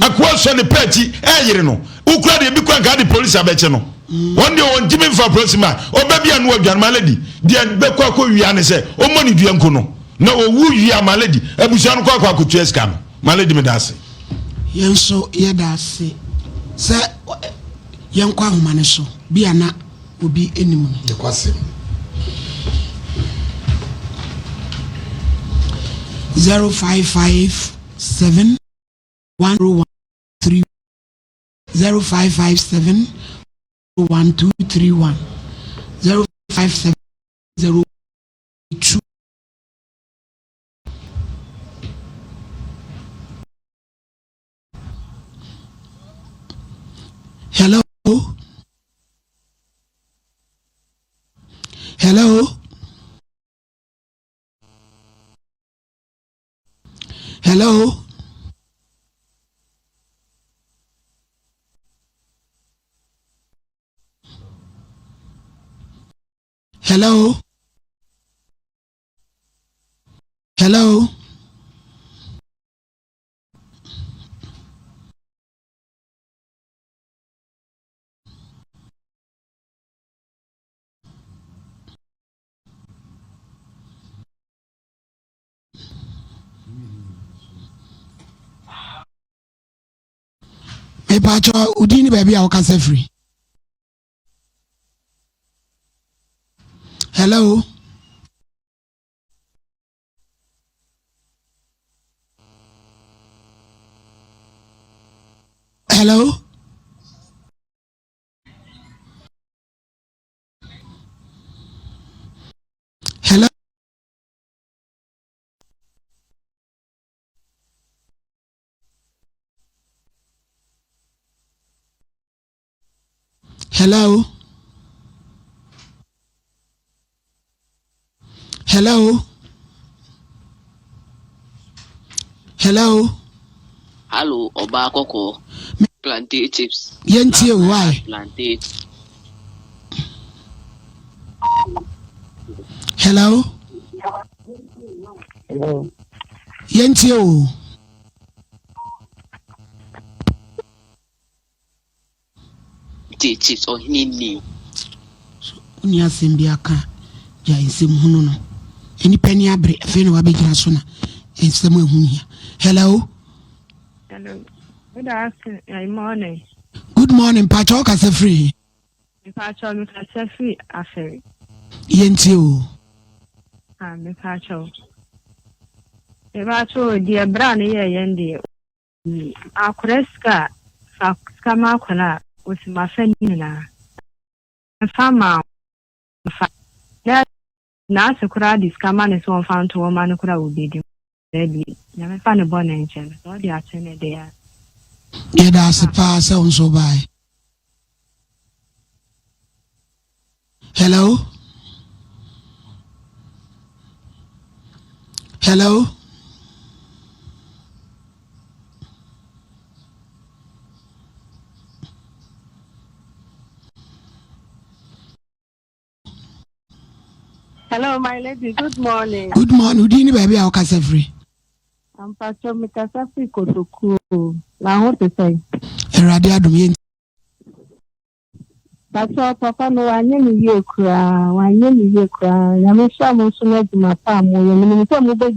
Akoa sɔ ne pɛ akyi ɛyere no. Wokura deɛ bi kura nka de polisi abɛkye no. Wɔn deɛ wɔn ntumi nfa polisi ma ɔbɛ bi a no adwane ma lady deɛ bɛkɔ akɔ wia ne sɛ ɔmmɔ ne dua nko no na ɔwu wia ma lady abusua no kɔ akɔ akɔtua sika no ma lady meda ase. Yɛn nso yɛda ase sɛ yɛnkɔ ahoma no so bi a na obi nim no. Nokwasɛm. 0557 101 3 0557 1231 057 02 Hello? Hello? Hello? Hello? Hello? Mepaakyɛ wo din ne baabi a wokasa firi. Hello. Hello. Hello. Hello. Hello. Hello. Hallo, ɔbaa kɔkɔɔ. Plantain chips. Yɛntie o, why? Plantain. Hello. Hello. Yɛntie o. Plantain chips ɔhene ni. So wonni asɛm bi aka a, gyae nsɛm hunu no. Nnipa ani abere, afei na wabɛgyina so na nsɛm a ɛho hia. Hello. Hello. Good afternoon, eh, morning. Good morning, mpakyɛ wokasa firi he? Mpakyɛ mekasa firi Afɛre. Yɛntie o. Ah, mepakyɛ. Mepakyɛ o, deɛ bra no yɛɛ yɛn deɛ, akora sika a, fa sika ma akora a, osi ma fa ne nyinaa. Mfa ma fa. Na n'ase koraa de sika ma ne sɛ ɔmfa nto hɔ ma no koraa obedi. Daabi, Nyame fa ne bɔne nkyɛ no, sɛ ɔde akyɛ no deɛ a. Yɛda ase paa sɛ wo nso wobaeɛ. Hello? Hello? Hello, my lady. Good morning. Good morning. Udi ni baabi a wokasa firi? Ampacho mekasa firi Kotokuo. Na ho te sɛn? Awurade adom yɛn. Pacho papa no wanyɛ ne yie koraa. Wanyɛ ne yie koraa. Nyame nhyira mo nso no adwuma pa a moyɛ. Menim sɛ mobɛ